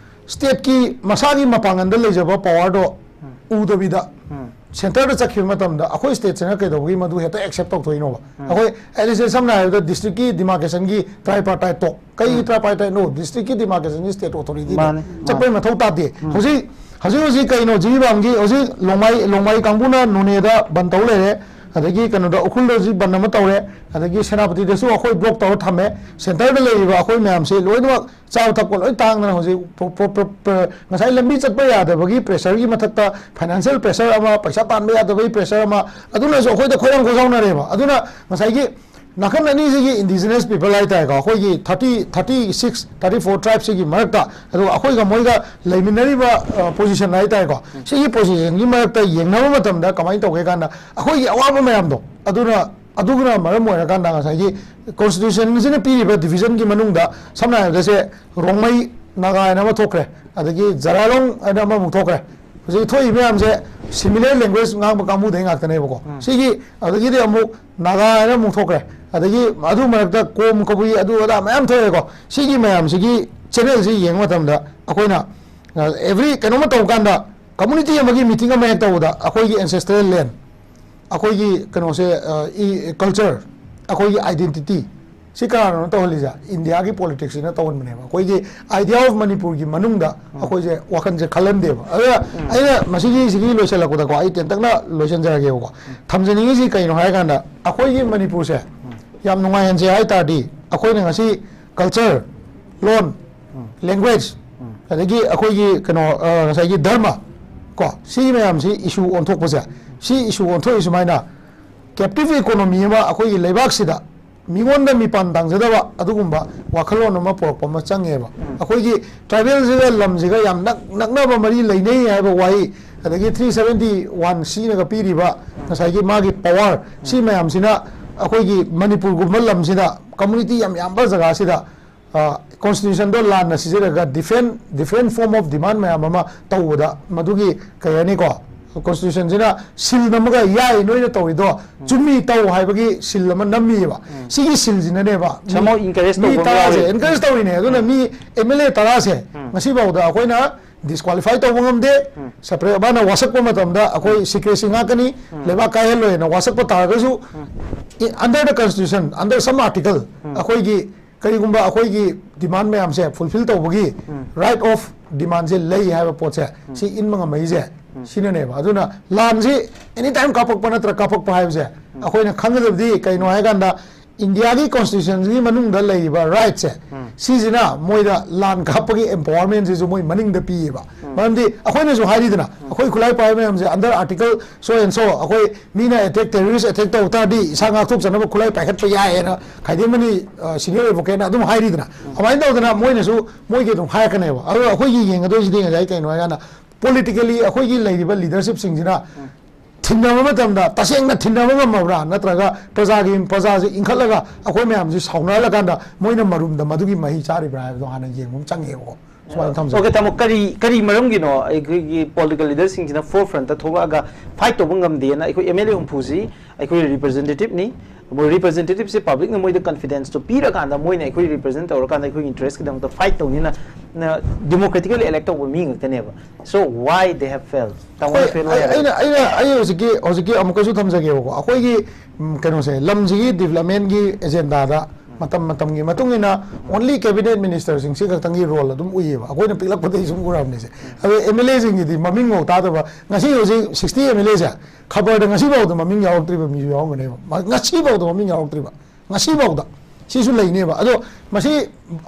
ꯁ꯭ꯇꯦꯠꯀꯤ ꯃꯁꯥꯒꯤ ꯃꯄꯥꯡꯒꯜꯗ ꯂꯩꯖꯕ ꯄꯋꯥꯔꯗꯣ ꯎꯗꯕꯤꯗ, ꯁꯦꯟꯇꯔꯗ ꯆꯠꯈꯤꯕ ꯃꯇꯝꯗ ꯑꯩꯈꯣꯏ ꯁ꯭ꯇꯦꯠꯁꯤꯅ ꯀꯩꯗꯧꯕꯒꯤ ꯃꯗꯨ ꯍꯦꯛꯇ ꯑꯦꯛꯁꯦꯞ ꯇꯧꯊꯣꯛꯏꯅꯣꯕ? ꯑꯩꯈꯣꯏ, ꯑꯦꯠ ꯂꯤꯁ ꯁꯝꯅ ꯍꯥꯏꯔꯕꯗ, ꯗꯤꯁꯇ꯭ꯔꯤꯛꯀꯤ ꯗꯤꯃꯥꯔꯀꯦꯁꯟꯒꯤ ꯇ꯭ꯔꯥꯏꯄꯥꯔꯇꯥꯏꯠꯇꯣ, ꯀꯩꯒꯤ ꯇ꯭ꯔꯥꯏꯄꯥꯔꯇꯥꯏꯠꯅꯣ? ꯗꯤꯁꯇ꯭ꯔꯤꯛꯀꯤ ꯗꯤꯃꯥꯔꯀꯦꯁꯟꯒꯤ ꯁ꯭ꯇꯦꯠ ꯑꯣꯊꯣꯔꯤꯇꯤꯗ ꯃꯥꯅꯤ, ꯃꯥꯅꯤ꯫ ꯆꯠꯄꯩ ꯃꯊꯧ ꯇꯥꯗꯦ꯫ ꯍꯧꯖꯤꯛ, ꯍꯧꯖꯤꯛ, ꯍꯧꯖꯤꯛ ꯀꯩꯅꯣ, ꯖꯤꯔꯤꯕꯥꯝꯒꯤ ꯍꯧꯖꯤꯛ ꯂꯣꯡꯃꯥꯏ, ꯂꯣꯡꯃꯥꯏ ꯀꯥꯡꯕꯨꯅ ꯅꯣꯅꯦꯗ ꯕꯟ ꯇꯧ ꯂꯩꯔꯦ, ꯑꯗꯒꯤ ꯀꯩꯅꯣꯗ, ꯎꯈ꯭ꯔꯨꯜꯗ ꯍꯧꯖꯤꯛ ꯕꯟ ꯑꯃ ꯇꯧꯔꯦ, ꯑꯗꯒꯤ ꯁꯦꯅꯥꯄꯇꯤꯗꯁꯨ ꯑꯩꯈꯣꯏ ꯕ꯭ꯂꯣꯛ ꯇꯧꯔ ꯊꯝꯃꯦ꯫ ꯁꯦꯟꯇꯔꯗ ꯂꯩꯔꯤꯕ ꯑꯩꯈꯣꯏ ꯃꯌꯥꯝꯁꯦ ꯂꯣꯏꯅꯃꯛ ꯆꯥꯕ ꯊꯛꯄ ꯂꯣꯏ ꯇꯥꯡꯗꯅ ꯍꯧꯖꯤꯛ ꯄ꯭ꯔꯣ-, ꯄ꯭ꯔꯣ-, ꯄ꯭ꯔꯣ-, ꯄ꯭ꯔ-, ꯉꯁꯥꯏ ꯂꯝꯕꯤ ꯆꯠꯄ ꯌꯥꯗꯕꯒꯤ ꯄ꯭ꯔꯦꯁꯔꯒꯤ ꯃꯊꯛꯇ ꯐꯥꯏꯅꯥꯟꯁꯤꯌꯦꯜ ꯄ꯭ꯔꯦꯁꯔ ꯑꯃ, ꯄꯩꯁꯥ ꯇꯥꯟꯕ ꯌꯥꯗꯕꯒꯤ ꯄ꯭ꯔꯦꯁꯔ ꯑꯃ, ꯑꯗꯨꯅꯁꯨ ꯑꯩꯈꯣꯏꯗ ꯈꯣꯏꯔꯥꯡ ꯈꯣꯏꯁꯥꯎꯅꯔꯦꯕ꯫ ꯑꯗꯨꯅ ꯉꯁꯥꯏꯒꯤ ꯅꯥꯀꯟ ꯑꯅꯤꯁꯤꯒꯤ ꯏꯟꯗꯤꯖꯤꯅꯁ ꯄꯤꯄꯜ ꯍꯥꯏꯇꯥꯔꯦꯀꯣ, ꯑꯩꯈꯣꯏꯒꯤ thirty, thirty six, thirty four ꯇ꯭ꯔꯥꯏꯕꯁꯤꯒꯤ ꯃꯔꯛꯇ, ꯑꯗꯨꯒ ꯑꯩꯈꯣꯏꯒ ꯃꯣꯏꯒ ꯂꯩꯃꯤꯟꯅꯔꯤꯕ, ꯑ, ꯄꯣꯖꯤꯁꯟ ꯍꯥꯏꯇꯥꯔꯦꯀꯣ, ꯁꯤꯒꯤ ꯄꯣꯖꯤꯁꯟꯒꯤ ꯃꯔꯛꯇ ꯌꯦꯡꯅꯕ ꯃꯇꯝꯗ ꯀꯃꯥꯏꯅ ꯇꯧꯒꯦ ꯀꯥꯟꯗ, ꯑꯩꯈꯣꯏꯒꯤ ꯑꯋꯥꯕ ꯃꯌꯥꯝꯗꯣ, ꯑꯗꯨꯅ, ꯑꯗꯨꯅ ꯃꯔꯝ ꯑꯣꯏꯔꯀꯥꯟꯗ ꯉꯁꯥꯏꯒꯤ ꯀꯣꯟꯁꯇꯤꯇ꯭ꯌꯨꯁꯟꯁꯤꯅ ꯄꯤꯔꯤꯕ ꯗꯤꯕꯤꯖꯟꯒꯤ ꯃꯅꯨꯡꯗ, ꯁꯝꯅ ꯍꯥꯏꯔꯕꯗ ꯁꯦ, ꯔꯣꯡꯃꯩ ꯅꯥꯒꯥ ꯍꯥꯏꯅ ꯑꯃ ꯊꯣꯛꯈ꯭ꯔꯦ, ꯑꯗꯒꯤ ꯖꯔꯥꯂꯣꯡ ꯍꯥꯏꯅ ꯑꯃꯃꯨꯛ ꯊꯣꯛꯈ꯭ꯔꯦ꯫ ꯍꯧꯖꯤꯛ ꯊꯣꯛꯏ ꯃꯌꯥꯝꯁꯦ ꯁꯤꯃꯤꯂꯔ ꯂꯦꯡꯒ꯭ꯋꯦꯖ ꯉꯥꯡꯕ ꯀꯥꯡꯕꯨꯗꯩ ꯉꯥꯛꯇꯅꯦꯕꯀꯣ꯫ ꯁꯤꯒꯤ, ꯑꯗꯒꯤꯗꯤ ꯑꯃꯨꯛ ꯅꯥꯒꯥ ꯍꯥꯏꯅ ꯑꯃꯨꯛ ꯊꯣꯛꯈ꯭ꯔꯦ, ꯑꯗꯒꯤ ꯑꯗꯨ ꯃꯔꯛꯇ ꯀꯣꯝ ꯀꯕꯨꯏ ꯑꯗꯨ ꯑꯗꯥ ꯃꯌꯥꯝ ꯊꯣꯛꯑꯦꯀꯣ꯫ ꯁꯤꯒꯤ ꯃꯌꯥꯝꯁꯤꯒꯤ ꯆꯦꯅꯦꯜꯁꯤ ꯌꯦꯡꯕ ꯃꯇꯝꯗ ꯑꯩꯈꯣꯏꯅ, ꯑ, ꯑꯦꯕ꯭ꯔꯤ ꯀꯩꯅꯣꯝꯃ ꯇꯧꯕ ꯀꯥꯟꯗ, ꯀꯝꯃꯨꯅꯤꯇꯤ ꯑꯃꯒꯤ ꯃꯤꯇꯤꯡ ꯑꯃ ꯍꯦꯛ ꯇꯧꯕꯗ, ꯑꯩꯈꯣꯏꯒꯤ ꯑꯦꯟꯁꯦꯁꯇ꯭ꯔꯦꯜ ꯂꯦꯟ, ꯑꯩꯈꯣꯏꯒꯤ ꯀꯩꯅꯣꯁꯦ, ꯑ, ꯏ-, ꯀꯜꯆꯔ, ꯑꯩꯈꯣꯏꯒꯤ identity ꯁꯤ ꯀꯅꯥꯅꯣ ꯇꯧꯍꯜꯂꯤꯁꯦ? ꯏꯟꯗꯤꯌꯥꯒꯤ ꯄꯣꯂꯤꯇꯤꯛꯁꯁꯤꯅ ꯇꯧꯍꯟꯕꯅꯦꯕ꯫ ꯑꯩꯈꯣꯏꯒꯤ idea of ꯃꯅꯤꯄꯨꯔꯒꯤ ꯃꯅꯨꯡꯗ ꯑꯩꯈꯣꯏꯁꯦ ꯋꯥꯈꯜꯁꯦ ꯈꯜꯍꯟꯗꯦꯕ꯫ ꯑꯗꯨꯅ ꯑꯩꯅ ꯃꯁꯤꯒꯤ ꯁꯤꯒꯤ ꯂꯣꯏꯁꯤꯜꯂꯛꯄꯗꯀꯣ, ꯑꯩ ꯇꯦꯟꯇꯛꯅ ꯂꯣꯏꯁꯤꯟꯖꯔꯒꯦꯕꯀꯣ꯫ ꯊꯝꯖꯅꯤꯡꯉꯤꯁꯤ ꯀꯩꯅꯣ ꯍꯥꯏꯔꯀꯥꯟꯗ, ꯑꯩꯈꯣꯏꯒꯤ ꯃꯅꯤꯄꯨꯔꯁꯦ ꯌꯥꯝ ꯅꯨꯡꯉꯥꯏꯍꯟꯁꯦ ꯍꯥꯏ ꯇꯥꯔꯗꯤ, ꯑꯩꯈꯣꯏꯅ ꯉꯁꯤ culture, ꯂꯣꯟ, language, ꯑꯗꯒꯤ ꯑꯩꯈꯣꯏꯒꯤ ꯀꯩꯅꯣ, ꯑ, ꯉꯁꯥꯏꯒꯤ ꯙꯔꯃ, ꯀꯣ, ꯁꯤ ꯃꯌꯥꯝꯁꯤ issue ꯑꯣꯟꯊꯣꯛꯄꯁꯦ, ꯁꯤ issue ꯑꯣꯟꯊꯣꯛꯏ ꯁꯨꯃꯥꯏꯅ, captive economy ꯑꯃ ꯑꯩꯈꯣꯏꯒꯤ ꯂꯩꯕꯥꯛꯁꯤꯗ ꯃꯤꯉꯣꯟꯗ ꯃꯤꯄꯥꯟ ꯇꯥꯡꯖꯗꯕ ꯑꯗꯨꯒꯨꯝꯕ ꯋꯥꯈꯜꯂꯣꯟ ꯑꯃ ꯄꯨꯔꯛꯄ ꯑꯃ ꯆꯪꯉꯦꯕ꯫ ꯑꯩꯈꯣꯏꯒꯤ tribalꯁꯤꯒ ꯂꯝꯁꯤꯒ ꯌꯥꯝ ꯅꯛ-, ꯅꯛꯅꯕ ꯃꯔꯤ ꯂꯩꯅꯩ ꯍꯥꯏꯕ ꯋꯥꯍꯩ, ꯑꯗꯒꯤ three seventy one Cꯅꯒ ꯄꯤꯔꯤꯕ ꯉꯁꯥꯏꯒꯤ ꯃꯥꯒꯤ power, ꯁꯤ ꯃꯌꯥꯝꯁꯤꯅ ꯑꯩꯈꯣꯏꯒꯤ ꯃꯅꯤꯄꯨꯔꯒꯨꯝꯕ ꯂꯝꯁꯤꯗ community ꯌꯥꯝ ꯌꯥꯝꯕ ꯖꯒꯥꯁꯤꯗ, ꯑ, constitutionꯗꯣ ꯂꯥꯟꯅ ꯁꯤꯖꯤꯟꯅꯔꯒ different, different form of demand ꯃꯌꯥꯝ ꯑꯃ ꯇꯧꯕꯗ, ꯃꯗꯨꯒꯤ, ꯀꯩ ꯍꯥꯏꯅꯤꯀꯣ, constitutionꯁꯤꯅ seal ꯅꯝꯃꯒ, "ꯌꯥꯏ, ꯅꯣꯏꯅ ꯇꯧꯔꯤꯗꯣ ꯆꯨꯝꯃꯤ, ꯇꯧ" ꯍꯥꯏꯕꯒꯤ seal ꯑꯃ ꯅꯝꯃꯤꯕ꯫ ꯁꯤꯒꯤ sealꯁꯤꯅꯅꯦꯕ ꯃꯤ, somehow encourage ꯃꯤ ꯇꯧꯕ ꯑꯃ ꯇꯔꯥꯁꯦ ꯌꯥꯎꯔꯤ꯫ Encourage ꯇꯧꯔꯤꯅꯦ꯫ ꯑꯗꯨꯅ ꯃꯤ MLA ꯇꯔꯥꯁꯦ ꯉꯁꯤꯐꯥꯎꯗ ꯑꯩꯈꯣꯏꯅ disqualify ꯇꯧꯕ ꯉꯝꯗꯦ꯫ Separate ꯃꯥꯅ ꯋꯥꯁꯛꯄ ꯃꯇꯝꯗ ꯑꯩꯈꯣꯏ secrecy ꯉꯥꯛꯀꯅꯤ, ꯂꯩꯕꯥꯛ ꯀꯥꯏꯍꯜꯂꯣꯏꯅ ꯋꯥꯁꯛꯄ ꯇꯥꯔꯒꯁꯨ, under the constitution, under some article, ꯑꯩꯈꯣꯏꯒꯤ ꯀꯔꯤꯒꯨꯝꯕ ꯑꯩꯈꯣꯏꯒꯤ demand ꯃꯌꯥꯝꯁꯦ fulfil ꯇꯧꯕꯒꯤ right of demandꯁꯦ ꯂꯩ ꯍꯥꯏꯕ ꯄꯣꯠꯁꯦ, ꯁꯤ ꯏꯟꯕ ꯉꯝꯃꯛꯏꯁꯦ ꯁꯤꯅꯅꯦꯕ꯫ ꯑꯗꯨꯅ ꯂꯥꯟꯁꯤ anytime ꯀꯥꯞꯄꯛꯄ ꯅꯠꯇ꯭ꯔꯒ ꯀꯥꯞꯄꯛꯄ ꯍꯥꯏꯕꯁꯦ, ꯑꯩꯈꯣꯏꯅ ꯈꯪꯒꯗꯕꯗꯤ ꯀꯩꯅꯣ ꯍꯥꯏꯀꯥꯟꯗ, ꯏꯟꯗꯤꯌꯥꯒꯤ constitutionꯒꯤ ꯃꯅꯨꯡꯗ ꯂꯩꯔꯤꯕ rightꯁꯦ, ꯁꯤꯁꯤꯅ ꯃꯣꯏꯗ ꯂꯥꯟ ꯀꯥꯞꯄꯒꯤ empowermentꯁꯤꯁꯨ ꯃꯣꯏ ꯃꯅꯤꯡꯗ ꯄꯤꯌꯦꯕ꯫ ꯃꯔꯝꯗꯤ ꯑꯩꯈꯣꯏꯅꯁꯨ ꯍꯥꯏꯔꯤꯗꯅ, ꯑꯩꯈꯣꯏ ꯈꯨꯠꯂꯥꯏ ꯄꯥꯏꯕ ꯃꯌꯥꯝꯁꯦ under article so and so, ꯑꯩꯈꯣꯏ ꯃꯤꯅ attack, terrorist attack ꯇꯧ ꯇꯥꯔꯗꯤ ꯏꯁꯥ ꯉꯥꯛꯊꯣꯛꯆꯅꯕ ꯈꯨꯠꯂꯥꯏ ꯄꯥꯏꯈꯠꯄ ꯌꯥꯏꯌꯦꯅ ꯈꯥꯏꯗꯦꯝꯃꯅꯤ, ꯑ, senior advocateꯅ ꯑꯗꯨꯝ ꯍꯥꯏꯔꯤꯗꯅ꯫ ꯑꯗꯨꯃꯥꯏꯅ ꯇꯧꯗꯅ ꯃꯣꯏꯅꯁꯨ ꯃꯣꯏꯒꯤ ꯑꯗꯨꯝ ꯍꯥꯏꯔꯛꯀꯅꯦꯕ꯫ ꯑꯗꯣ ꯑꯩꯈꯣꯏꯒꯤ ꯌꯦꯡꯒꯗꯣꯏꯁꯤꯗꯤ ꯉꯁꯥꯏ ꯀꯩꯅꯣ ꯍꯥꯏꯀꯥꯟꯗ, politically ꯑꯩꯈꯣꯏꯒꯤ ꯂꯩꯔꯤꯕ leadershipꯁꯤꯡꯁꯤꯅ ꯊꯤꯟꯅꯕ ꯃꯇꯝꯗ ꯇꯁꯦꯡꯅ ꯊꯤꯟꯅꯕ ꯉꯝꯃꯕ꯭ꯔꯥ? ꯅꯠꯇ꯭ꯔꯒ ꯄ꯭ꯔꯖꯥꯒꯤ, ꯄ꯭ꯔꯖꯥꯁꯦ ꯏꯟꯈꯠꯂꯒ ꯑꯩꯈꯣꯏ ꯃꯌꯥꯝꯁꯦ ꯁꯥꯎꯅꯍꯜꯂꯀꯥꯟꯗ ꯃꯣꯏꯅ ꯃꯔꯨꯝꯗ ꯃꯗꯨꯒꯤ ꯃꯍꯩ ꯆꯥꯔꯤꯕ꯭ꯔꯥ ꯍꯥꯏꯕꯗꯣ ꯍꯥꯟꯅ ꯌꯦꯡꯕ ꯑꯃ ꯆꯪꯉꯦꯕꯀꯣ꯫ ꯁꯨꯃꯥꯏꯅ ꯊꯝꯖꯒꯦ꯫ Okay, ꯇꯥꯃꯣ, ꯀꯔꯤ, ꯀꯔꯤ ꯃꯔꯝꯒꯤꯅꯣ ꯑꯩꯈꯣꯏꯒꯤ political leaderꯁꯤꯡꯁꯤꯅ forefrontꯇ ꯊꯣꯛꯂꯛꯑꯒ fight ꯇꯧꯕ ꯉꯝꯗꯦꯅ? ꯑꯩꯈꯣꯏ MLA ꯍꯨꯝꯐꯨꯁꯤ ꯑꯩꯈꯣꯏ representativeꯅꯤ, ꯃꯣꯏ ꯔꯤꯄ꯭ꯔꯖꯦꯟꯇꯦꯇꯤꯚꯁꯦ ꯄꯕ꯭ꯂꯤꯛꯅ ꯃꯣꯏꯗ ꯀꯟꯐꯤꯗꯦꯟꯁꯇꯣ ꯄꯤꯔꯀꯥꯟꯗ ꯃꯣꯏꯅ ꯑꯩꯈꯣꯏ ꯔꯤꯄ꯭ꯔꯖꯦꯟ ꯇꯧꯔꯀꯥꯟꯗ ꯑꯩꯈꯣꯏꯒꯤ ꯏꯟꯇꯔꯦꯁꯀꯤꯗꯃꯛꯇ ꯐꯥꯏꯠ ꯇꯧꯅꯤꯅ ꯗꯦꯃꯣꯀ꯭ꯔꯦꯇꯤꯀꯦꯂꯤ ꯑꯦꯂꯦꯛ ꯇꯧꯕ ꯃꯤ ꯉꯥꯛꯇꯅꯦꯕ꯫ So why they have failed? ꯇꯥꯃꯣꯅ ꯍꯣꯏ, ꯐꯦꯜ ꯑꯣꯏ ꯑꯩ- ꯍꯥꯏꯔꯒ ꯑꯩꯅ ꯑꯩꯅ ꯑꯩ ꯍꯧꯖꯤꯛꯀꯤ ꯍꯧꯖꯤꯛꯀꯤ ꯑꯃꯨꯛꯀꯁꯨ ꯊꯝꯖꯒꯦꯕꯀꯣ, ꯑꯩꯈꯣꯏꯒꯤ ꯎꯝ, ꯀꯩꯅꯣꯁꯦ, ꯂꯝꯁꯤꯒꯤ ꯗꯤꯕꯂꯞꯃꯦꯟꯒꯤ ꯑꯦꯖꯦꯟꯗꯥꯗ ꯃꯇꯝ ꯃꯇꯝꯒꯤ ꯃꯇꯨꯡ ꯏꯟꯅ ꯑꯣꯟꯂꯤ ꯀꯦꯕꯤꯅꯦꯠ ꯃꯤꯅꯤꯁꯇꯔꯁꯤꯡꯁꯤ ꯈꯛꯇꯪꯒꯤ ꯔꯣꯜ ꯑꯗꯨꯝ ꯎꯏꯌꯦꯕ, ꯑꯩꯈꯣꯏꯅ ꯄꯤꯛꯂꯛꯄꯗꯒꯤ ꯁꯨꯝ ꯎꯔꯕꯅꯤꯁꯦ꯫ ꯑꯗꯣ ꯑꯦꯝ ꯑꯦꯜ ꯑꯦꯁꯤꯡꯒꯤꯗꯤ ꯃꯃꯤꯡꯐꯥꯎ ꯇꯥꯗꯕ, ꯉꯁꯤ ꯍꯧꯖꯤꯛ ꯁꯤꯛꯁꯇꯤ ꯑꯦꯝ ꯑꯦꯜ ꯑꯦꯁꯦ ꯈꯕꯔꯗ ꯉꯁꯤꯐꯥꯎꯗ ꯃꯃꯤꯡ ꯌꯥꯎꯔꯛꯇ꯭ꯔꯤꯕ ꯃꯤꯁꯨ ꯌꯥꯎꯔꯝꯒꯅꯦꯕ꯫ ꯃ- ꯉꯁꯤꯐꯥꯎꯗ ꯃꯃꯤꯡ ꯌꯥꯎꯔꯛꯇ꯭ꯔꯤꯕ, ꯉꯁꯤꯐꯥꯎꯗ ꯁꯤꯁꯨ ꯂꯩꯅꯦꯕ꯫ ꯑꯗꯣ ꯃꯁꯤ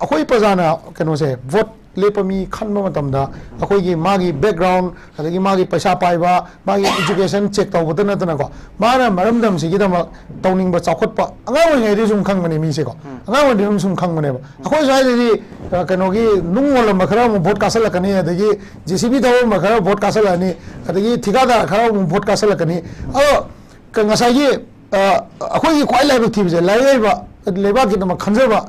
ꯑꯩꯈꯣꯏ ꯄ꯭ꯔꯖꯥꯅ ꯀꯩꯅꯣꯁꯦ, ꯚꯣꯠ ꯂꯦꯞꯄ ꯃꯤ ꯈꯟꯕ ꯃꯇꯝꯗ ꯑꯩꯈꯣꯏꯒꯤ ꯃꯥꯒꯤ ꯕꯦꯛꯒ꯭ꯔꯥꯎꯟ, ꯑꯗꯒꯤ ꯃꯥꯒꯤ ꯄꯩꯁꯥ ꯄꯥꯏꯕ, ꯃꯥꯒꯤ ꯏꯖꯨꯀꯦꯁꯟ ꯆꯦꯛ ꯇꯧꯕꯗ ꯅꯠꯇꯅꯀꯣ, ꯃꯥꯅ ꯃꯔꯝꯗꯝꯁꯤꯒꯤꯗꯃꯛ ꯇꯧꯅꯤꯡꯕ ꯆꯥꯎꯈꯠꯄ, ꯑꯉꯥꯡ ꯑꯣꯏꯔꯤꯉꯩꯗꯒꯤ ꯁꯨꯝ ꯈꯪꯕꯅꯦ ꯃꯤꯁꯦꯀꯣ꯫ ꯑꯉꯥꯡ ꯑꯣꯏꯔꯤꯉꯩꯗꯒꯤ ꯁꯨꯝ ꯈꯪꯕꯅꯦꯕ꯫ ꯑꯩꯈꯣꯏ ꯁ꯭ꯋꯥꯏꯗꯗꯤ ꯑ, ꯀꯩꯅꯣꯒꯤ ꯅꯨꯡ ꯍꯣꯜꯂꯝꯕ ꯈꯔ ꯑꯃꯨꯛ ꯚꯣꯠ ꯀꯥꯁꯜꯂꯛꯀꯅꯤ, ꯑꯗꯒꯤ ꯖꯦ ꯁꯤ ꯕꯤ ꯊꯧꯔꯝꯕ ꯈꯔ ꯚꯣꯠ ꯀꯥꯁꯜꯂꯛꯑꯅꯤ, ꯑꯗꯒꯤ ꯊꯤꯀꯥꯗꯥꯔ ꯈꯔ ꯑꯃꯨꯛ ꯚꯣꯠ ꯀꯥꯁꯜꯂꯛꯀꯅꯤ꯫ ꯑꯗꯣ ꯀ- ꯉꯁꯥꯏꯒꯤ ꯑ, ꯑꯩꯈꯣꯏꯒꯤ ꯈ꯭ꯋꯥꯏ ꯂꯥꯏꯕꯛ ꯊꯤꯕꯁꯦ, ꯂꯥꯏꯔꯤꯛ ꯍꯩꯕ, ꯂꯩꯕꯥꯛꯀꯤꯗꯃꯛ ꯈꯟꯖꯕ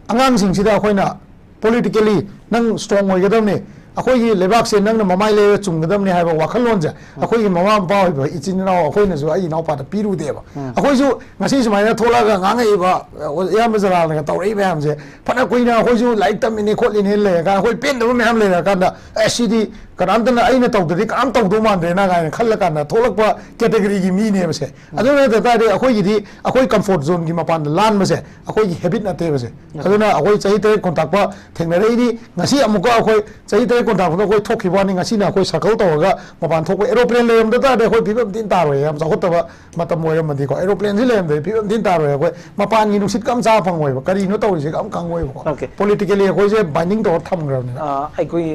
ꯑꯉꯥꯡꯁꯤꯡꯁꯤꯗ ꯑꯩꯈꯣꯏꯅ ꯄꯣꯂꯤꯇꯤꯀꯦꯂꯤ ꯅꯪ ꯁ꯭ꯇꯔꯣꯡ ꯑꯣꯏꯒꯗꯕꯅꯤ, ꯑꯩꯈꯣꯏꯒꯤ ꯂꯩꯕꯥꯛꯁꯦ ꯅꯪꯅ ꯃꯃꯥꯏ ꯂꯩꯔ ꯆꯨꯝꯒꯗꯕꯅꯤ ꯍꯥꯏꯕ ꯋꯥꯈꯜꯂꯣꯟꯁꯦ ꯑꯩꯈꯣꯏꯒꯤ ꯃꯃꯥ ꯃꯄꯥ ꯑꯣꯏꯕ ꯏꯆꯤꯟ ꯏꯅꯥꯎ ꯑꯩꯈꯣꯏꯅꯁꯨ ꯑꯩ ꯏꯅꯥꯎꯄꯥꯗ ꯄꯤꯔꯨꯗꯦꯕ꯫ ꯑꯩꯈꯣꯏꯁꯨ ꯉꯁꯤ ꯁꯨꯃꯥꯏꯅ ꯊꯣꯛꯂꯛꯑꯒ ꯉꯥꯡꯉꯛꯏꯕ, ꯑ, ꯏꯌꯥꯝꯕ ꯖꯂꯥꯜꯅꯒ ꯇꯧꯔꯛꯏ ꯃꯌꯥꯝꯁꯦ, ꯐꯅ ꯀꯨꯏꯅ ꯑꯩꯈꯣꯏꯁꯨ ꯂꯥꯏꯔꯤꯛ ꯇꯝꯃꯤꯅꯤ ꯈꯣꯠꯂꯤꯅꯤ ꯂꯩꯔꯀꯥꯟꯗ, ꯑꯩꯈꯣꯏ ꯄꯦꯟꯗꯕ ꯃꯌꯥꯝ ꯂꯩꯔꯀꯥꯟꯗ, ꯑꯦ, ꯁꯤꯗꯤ ꯀꯅꯥꯝꯇꯅ ꯑꯩꯅ ꯇꯧꯗ꯭ꯔꯗꯤ ꯀꯅꯥꯝ ꯇꯧꯗꯧ ꯃꯥꯟꯗ꯭ꯔꯦꯅ ꯀꯥꯏꯅ ꯈꯜꯂꯀꯥꯟꯗ ꯊꯣꯛꯂꯛꯄ ꯀꯦꯇꯦꯒꯣꯔꯤꯒꯤ ꯃꯤꯅꯦꯕꯁꯦ꯫ ꯑꯗꯨ ꯅꯠꯇ ꯇꯥꯔꯗꯤ ꯑꯩꯈꯣꯏꯒꯤꯗꯤ ꯑꯩꯈꯣꯏ ꯀꯝꯐꯣꯔꯠ ꯖꯣꯟꯒꯤ ꯃꯄꯥꯟꯗ ꯂꯥꯟꯕꯁꯦ ꯑꯩꯈꯣꯏꯒꯤ ꯍꯦꯕꯤꯠ ꯅꯠꯇꯦꯕꯁꯦ꯫ ꯑꯗꯨꯅ ꯑꯩꯈꯣꯏ ꯆꯍꯤ ꯇꯔꯦꯠ ꯀꯣꯟꯇꯥꯛꯄ ꯊꯦꯡꯅꯔꯛꯏꯅꯤ꯫ ꯉꯁꯤ ꯑꯃꯨꯛꯀ ꯑꯩꯈꯣꯏ ꯆꯍꯤ ꯇꯔꯦꯠ ꯀꯣꯟꯇꯥꯛꯄꯗ ꯑꯩꯈꯣꯏ ꯊꯣꯛꯈꯤꯕ ꯋꯥꯅꯤ, ꯉꯁꯤꯅ ꯑꯩꯈꯣꯏ ꯁꯔꯀꯜ ꯇꯧꯔꯒ ꯃꯄꯥꯟ ꯊꯣꯛꯄ꯫ ꯑꯦꯔꯣꯄ꯭ꯂꯦꯟ ꯂꯩꯔꯝꯗ ꯇꯥꯔꯗꯤ ꯑꯩꯈꯣꯏ ꯐꯤꯕꯝ ꯊꯤꯅ ꯇꯥꯔꯣꯏ, ꯌꯥꯝ ꯆꯥꯎꯈꯠꯇꯕ ꯃꯇꯝ ꯑꯣꯏꯔꯝꯃꯗꯤꯀꯣ꯫ ꯑꯦꯔꯣꯄ꯭ꯂꯦꯟꯁꯤ ꯂꯩꯔꯝꯗ꯭ꯔꯗꯤ ꯐꯤꯕꯝ ꯊꯤꯅ ꯇꯥꯔꯣꯏ, ꯑꯩꯈꯣꯏ ꯃꯄꯥꯟꯒꯤ ꯅꯨꯡꯁꯤꯠꯀ ꯑꯃ ꯆꯥꯕ ꯐꯪꯉꯣꯏꯕ, ꯀꯔꯤꯅꯣ ꯇꯧꯔꯤꯁꯦꯒ ꯑꯃ ꯈꯪꯉꯣꯏꯕꯀꯣ꯫ Okay. ꯄꯣꯂꯤꯇꯤꯀꯦꯂꯤ ꯑꯩꯈꯣꯏꯁꯦ ꯕꯥꯏꯟꯗꯤꯡ ꯇꯧꯔ ꯊꯝꯈ꯭ꯔꯕꯅꯤꯅ꯫ ꯑ, ꯑꯩꯈꯣꯏ